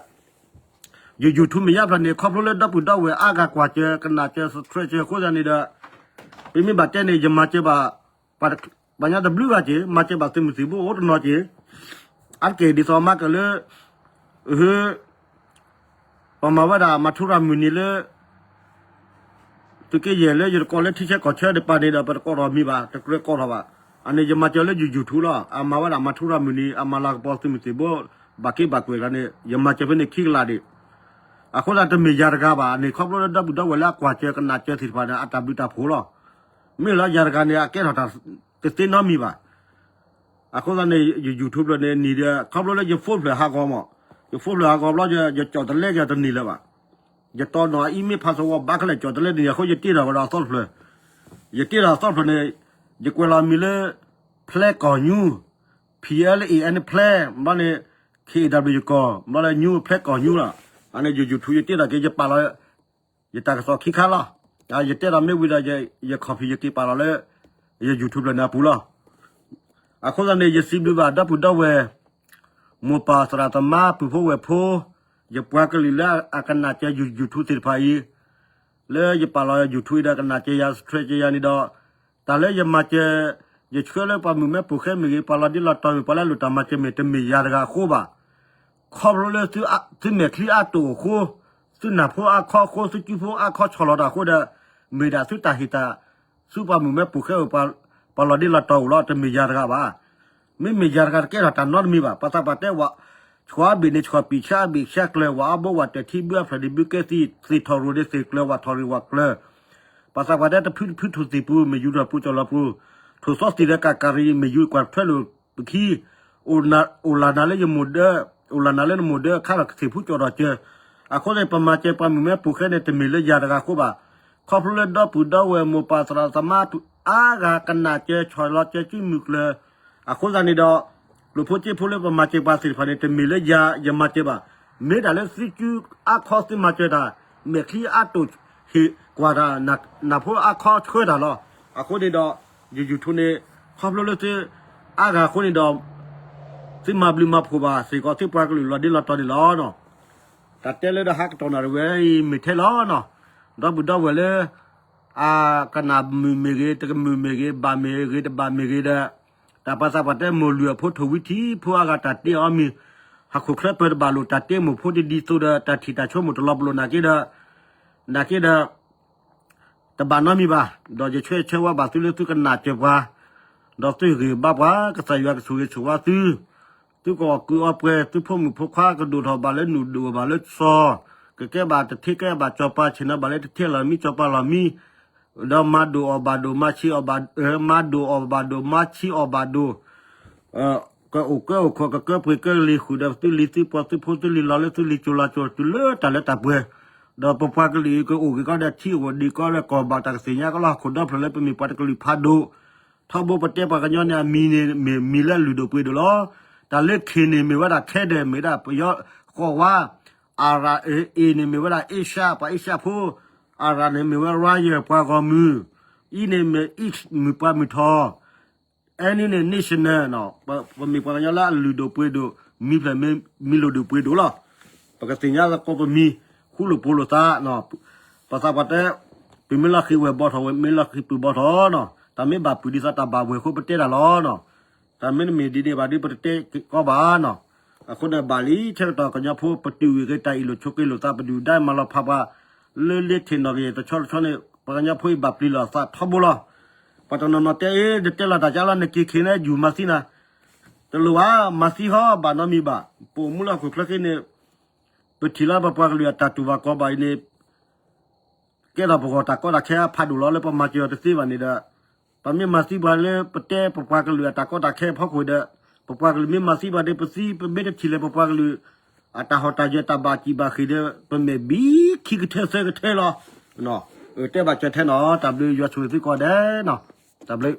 ယ YouTube မ့ၢ်ယါဖျၢၣ်န့ၣ် ခီဖျိလၢဒီပုၢ်ဒီဝဲၢ်အါဂၤကွၢ်စၢၤကနၣ်စၢၤ subscribe စၢၤအဃိသတးန့ၣ်ဒီး ပမ့ၢ်ဘၣ်တဲန့ၣ် ယမၤစၢၤဘၣ် ပှၤညါတဘျုးဂၤက့ၤ မၤစၢၤဘၣ်သုးမုၢ်သံၣ်ဘိအိၣ်တနီၤက့ၤ, အါတက့ၢ်ဒ်သိးမၤကၢၢ်လၢ ပမၤဝဲဒၣ်မၤထူရၤမုၢ်နံၤလၢ သုးက့ယဲၢ်လၢယတကိးလၢထံဆၢကီၢ်ဆၢတပၤန့ၣ်ဒီး ပတကိးထီၣ်မံၤဘၣ် တကြၢးကိးထီၣ်ဘၣ်. အန့ၣ်ယမၤစၢၤလၢယ YouTube လီၤ. အမၤဝဲဒၣ်မၤထူရၤမုၢ်နံၤ အမၤလၤကပီၤသုးမုၢ်သံၣ်ဘိ ဘၣ်က့ဘၣ်ကွဲးလီၤန့ၣ် ယမၤစၢၤဖဲန့ၣ်ခံကလးဒံး. အဃိသတးတမ့ၢ်ယၤတဂၤဘၣ်န့ၣ် ခီဖျိလၢဒီပုၢ်ဒီဝဲၢ်လၢအကွၢ်စၢၤကနၣ်စၢၤသ့ၣ်တဖၣ်န့ၣ် အတၢ်ဘျုးတၢ်ဖှိၣ်လီၤ. မ့ၢ်လီၤယၤတဂၤန့ၣ် အကဲထီၣ်တၢ်တသ့နီတမံၤဘၣ်. အဃိသတးန့ၣ် ယ YouTube ဖျၢၣ်န့ၣ် နံၤဒီး ခီဖျိလၢယ phone ဖျၢၣ်ဟးဂီၤမး, ယ phone ဖျၢၣ်ဟးဂီၤဘျီ ယကၠီၣ်တလဲက့ၤတန့ၢ်လၢၤဘၣ်. ယတီနီၤ email password ဘၣ်ခဲလၢာ်ကၠီၣ်တလဲတန့ၢ်အဃိ ယတ့ထီၣ်ဝဲဒၣ်အသီတဖျၢၣ်, ယတ့ထီၣ်အသီတဖျၢၣ်န့ၣ် ယကွဲးလီၤမံၤလၢ ဖျဲကီၢ်ညူ P L A N ဖျဲ ဘျီန့ၣ် K A W ယကီၢ် ဘျီလၢညူ ဖျဲကီၢ်ညူလီၤ. အန့ၣ်ယ YouTube ယတ့ထီၣ်က့ၤ ယပာ်လီၤ ယတၢ်ကစီၣ်ခံခါလီၤ. ယတဲဒီးမ့ၢ်ဝံၤဒီး ယ copy ယက့ၤပာ်လီၤလၢ ယ YouTube လၢန့ၣ်အပူၤလီၤ. အဃိသတးန့ၣ် ယစံးဘျုးဘၣ်ဒီပုၢ်ဒီဝဲၢ် မိၢ်ပၢ်သရၣ်သမါ ပုၢ်ဖိဝဲၢ်ဖိ ယပှၤကလုာ်လၢအကနၣ်စၢၤယ YouTube သ့ၣ်တဖၣ်အံၤ လၢယပာ်လီၤ YouTube အံၤဒီးကနၣ်စၢၤယၤ subscribe စၢၤယၤန့ၣ်ဒီး တၢ်လၢယမၤစၢၤ ယဆှၢလၢပှၤမုၣ်မဲပိာ်ဃဲမ့ၢ်ဂ့ၤ ပှၤလီၤဒ့လီၤတီၤမ့ၢ် ပှၤလၢအလိၣ်တၢ်မၤစၢၤမ့ၢ် တမ့ၢ်ယၤတဂၤအဃိဘၣ်. ခီဖျိလၢသုမဲာ်ချံအါတိာ်အဃိ, သုနၢ်ဖိအါခီအဃိ, သုစုဖိအါခီဆီၣ်လီၤတၢ်အဃိဒီး မ့ၢ်ဒၣ်သုတၢ်ဟ့ၣ်တၢ် သုပှၤမုၣ်မဲပိာ်ဃဲအိၣ် ပှၤလီၤဒ့လီၤတီၤအိၣ်လီၤ တမ့ၢ်ယၤတဂၤဘၣ်. မ့မ့ၢ်ယၤတဂၤတကဲထီၣ်တၢ်နီတမံၤဘၣ်. ပှၤသးပှၢ်တဲဝဲ ဆှီအဘ့ၣ်န့ၣ် ဆှီပံာ်ဆါအဘ့ၣ်ဆါကျၢၤ ဝဲအဘိဝဲတၢၢ်ထံဘုအဖျၢၣ်ဒံးဘုကဲသံ သ့ၣ်ထီၣ်ရိၣ်ဒံးသ့ၣ်ကျၢၤ ဝဲထီၣ်ရံၣ်ဝဲကျၢၤ ပှၤသးပှၢ်တဲတဖုတဖုထိၣ်သ့ၣ်ပူၤ မ့ၢ်ယူၤထီၣ်ပူၤကၠီၣ်လီၤပူၤ, ထိၣ်စီသံၣ်ဒီးကၣ်ကၣ်ရံၣ် မ့ၢ်ယူၤကွၢ်ထွဲလိာ်ပခံ, အိၣ်လၢ်နၤလၢယမိၢ်ဒၢ, အိၣ်လၢ်နၤလၢနမိၢ်ဒၢ ခါထီၣ်ကသ့ၣ်ဖူကၠီၣ်ထီၣ်ကၢၤ, အဃိန့ၣ် ပမၤစၢၤပှၤမုၣ်မဲပိာ်ဃဲန့ၣ် တမ့ၢ်လၢယၤတဂၤအဃိဘၣ်. ခီဖျိလၢဒီပုၢ်ဒီဝဲၢ်မိၢ်ပၢ်သရၣ်သမါအါဂၤကနၣ်စၢၤ ဆီၣ်လီၤစၢၤစုမုၢ်ကျၢၤ, အဃိသတးန့ၣ်ဒီး ကျိၣ်ဖိစ့ဖိလၢပမၤစၢၤပှၤသ့ၣ်တဖၣ်န့ၣ် တမ့ၢ်လၢယၤယမၤစၢၤဘၣ်. မ့ၢ်ဒၣ်လၢသုစုအါခီသုမၤစၢၤတၢ် မဲာ်ချံအါတိာ်ဟ့ၣ်ကွၢ်တၢ် နၢ်ဖိအါခီဆှၢတၢ်လီၤ. အဃိန့ၣ်ဒီး ယ YouTube န့ၣ် ခီဖျိလၢသုအါဂၤအဃိန့ၣ်ဒီး သုမၤဘျုးမၤဖှိၣ်ဘၣ်စ့ၢ်ကီး သုပှၤကလုာ်လီၤဒ့လီၤတီၤန့ၣ်လီၤ. တၢ်တဲလၢဒီးဟးကတီၢ်နၢ်တဝဲအံၤမ့ၢ်ထဲလီၤနီၤ. ဒီပုၢ်ဒီဝဲၢ်လၢ အကနၣ်မုာ်မ့ၢ်ဂ့ၤ တကမုာ်မ့ၢ်ဂ့ၤ ဘၣ်မ့ၢ်ဂ့ၤတဘၣ်မ့ၢ်ဂ့ၤဒီး တၢ်ပှၤသးပှၢ်တဲမိၢ်လုၢ်အဖိထိၣ်ဝံထံဖိအါဂၤတၢ်တ့အီၤမံၤ ဟီၣ်ခိၣ်ချၢပၢၤတဘၣ်လိာ် တၢ်တ့မိၢ်ဖိတဒ်သိးဒီး တၢ်ထံၣ်တၢ်ဆိကမိၣ်တလီၤပလိာ်နာ်က့ဒီး နာ်က့ဒီး တဘၣ်နီတမံၤဘၣ်, ဒီးယဆၢဂ့ၤဆၢဝါဘၣ်သုလၢသုကနၣ်စၢၤပှၤ, ဒီးသုဂံၢ်ဘါပှၤ, ကစၢ်ယွၤကဆိၣ်ဂ့ၤဆိၣ်ဝါသု, သုကအီၣ်ကုးအီပှဲၤ, သုဖိမုၣ်ဖိခွါကဒိၣ်ထီၣ်ဘၣ်လၢနူၢ်ဒိၣ်ဘၣ်လၢစီၤ, ကကဲဘၣ်တထ့ကဲဘၣ်စီၤပၤ ဆ့ၣ်နီၤဘၣ်လၢတထ့လီၤမံစီၤပၤလီၤမံ, ဒီးမၤဒိၣ်အီၣ်ဘၣ်ဒိၣ်မၤဆံးအီၣ်ဘၣ်, မၤဒိၣ်အီၣ်ဘၣ်ဒိၣ် မၤဆံးအီၣ်ဘၣ်ဒိၣ် ကအိၣ်ကဲအိၣ်ခိး ကကၢပှ့ၤကၢလံၤဃုာ်ဒီးသုလံၤသုပှီၤသုဖိသုလံၤလီၤလၢသုလံၤကၠိၤလီၤကၠိၤတုၤလၢတၢ်လၢတၢ်ပှဲၤ, ဒီးပပှၤကလုာ်အံၤကအိၣ်က့ၤကီးဒီးထံအိၣ်ဒံးကီးဒီးကီၢ်ဘၣ်တၢ်ကသ့ၣ်ညါကီးလီၤ ဟီၣ်ခိၣ်ဒီဖျၢၣ်လၢပမ့ၢ်ပှၤတကလုာ်ဖးဒိၣ်, ထီဘိပတဲပှၤကညီန့ၣ် အမံၤန့ၣ်မ့ၢ်မံၤလၢအလုၢ်ဒိၣ်ပှ့ၤဒိၣ်လီၤ. တၢ်လၢ K န့ၣ်မ့ၢ်ဝဲဒၣ် Canada မ့ၢ်ဒၣ်ပယီၤဃီဝါ, R A န့ၣ်မ့ၢ်ဝဲဒၣ် Asia ပှၤ Asia ဖိ, R န့ၣ်မ့ၢ်ဝဲ Royal ပှၤဂီၢ်မုၢ်, E န့ၣ်မ့ၢ် East မုၢ်ပှၤမုၢ်ထီၣ် N န့ၣ် national ပမ့ၢ်ပှၤကညီလၢအလုၢ်ဒိၣ်ပှ့ၤဒိၣ်, မံၤဖျၢၣ်မံၤလုၢ်ဒိၣ်ပှ့ၤဒိၣ်လီၤ. ပကသ့ၣ်ညါသကိးပမံၤ, ဃူလိာ်ဖိးလိာ်သး, ပသးပှၢ်တဲ, ပမ့ၢ်လီၤဃံၤဝဲၢ်ဘီထီၣ်ဝဲ, မ့ၢ်လီၤဃံၤပုၢ်ဘီထီၣ်နီၤ, တၢ်မ့ၢ်ဘၣ်ပုၢ်ဒ်သိးတၢ်ဘၣ်ဝဲၢ်အဃိပတဲတၢ်လီၤနီၤ. တၢ်မ့ၢ်တမ့ၢ်ဒ်န့ၣ်ဘၣ်ဒီး ပတတဲကီးဘၣ်နီၤ. အဃိန့ၣ်ဘၣ်လံ ဆၢကတီၢ်ကညီဖိ ပတုာ်ဝံၤက့ၤတၢ်အ့ၣ်လိာ်ဆိးက့လိာ်သး ပဒုၣ်ဒါမၤလီၤဖးပှၤ လၢလ့ထံးနီၣ်ဂံၢ်တဆီတဆီန့ၣ် ပှၤကညီဖိအံၤဘၣ်ပျံၤလီၤသးထီဘိလီၤ. ပှၤတနီၤနီၤတဲအ့ နတဲလီၤတၢ်ကါလီၤ နက့ၤခ့န့ၣ် ယူၢ်မၤသံနၤ, တလိၣ်ဘၣ်, မၤသံဟီဘၣ်နီတမံၤဘၣ်. ပအိၣ်မူလၢဟီၣ်ခိၣ်ချၢခဲအံၤန့ၣ် ပထံၣ်လၢပပှၤကလုာ်အတၢ်တူၢ်ဘၣ်ခီၣ်ဘၣ်အံၤန့ၣ် ကဲထီၣ်ပဂီၢ်တၢ်ကီတၢ်ခဲအဖးဒိၣ်လီၤ လၢပမၤစၢၤအီၤတသ့ဘၣ်န့ၣ်ဒီး ပမ့ၢ်မၤသံပှၤလၢပတဲပပှၤကလုာ်အတၢ်ကီတၢ်ခဲအဖီခိၣ်ဒီး ပပှၤကလုာ်မ့ၢ်မၤသံပှၤဒီး ပသံ ပမ့ၢ်တထံၣ်လၢၤပပှၤကလုာ် အတၢ်ဟီၣ်တၢ်ယၢၤတၢ်ဘၣ်စံၣ်ဘၣ်ဃ့ၢ်ဒီး ပမဲာ်ဘံခံကထၢသၢကထၢလီၤ. တဲဘၣ်စၢၤထဲနီၤ တၢ်ဘျုးယွၤဆိၣ်ဂ့ၤသုကိးဂၤဒဲးနီၤ တၢ်ဘျုး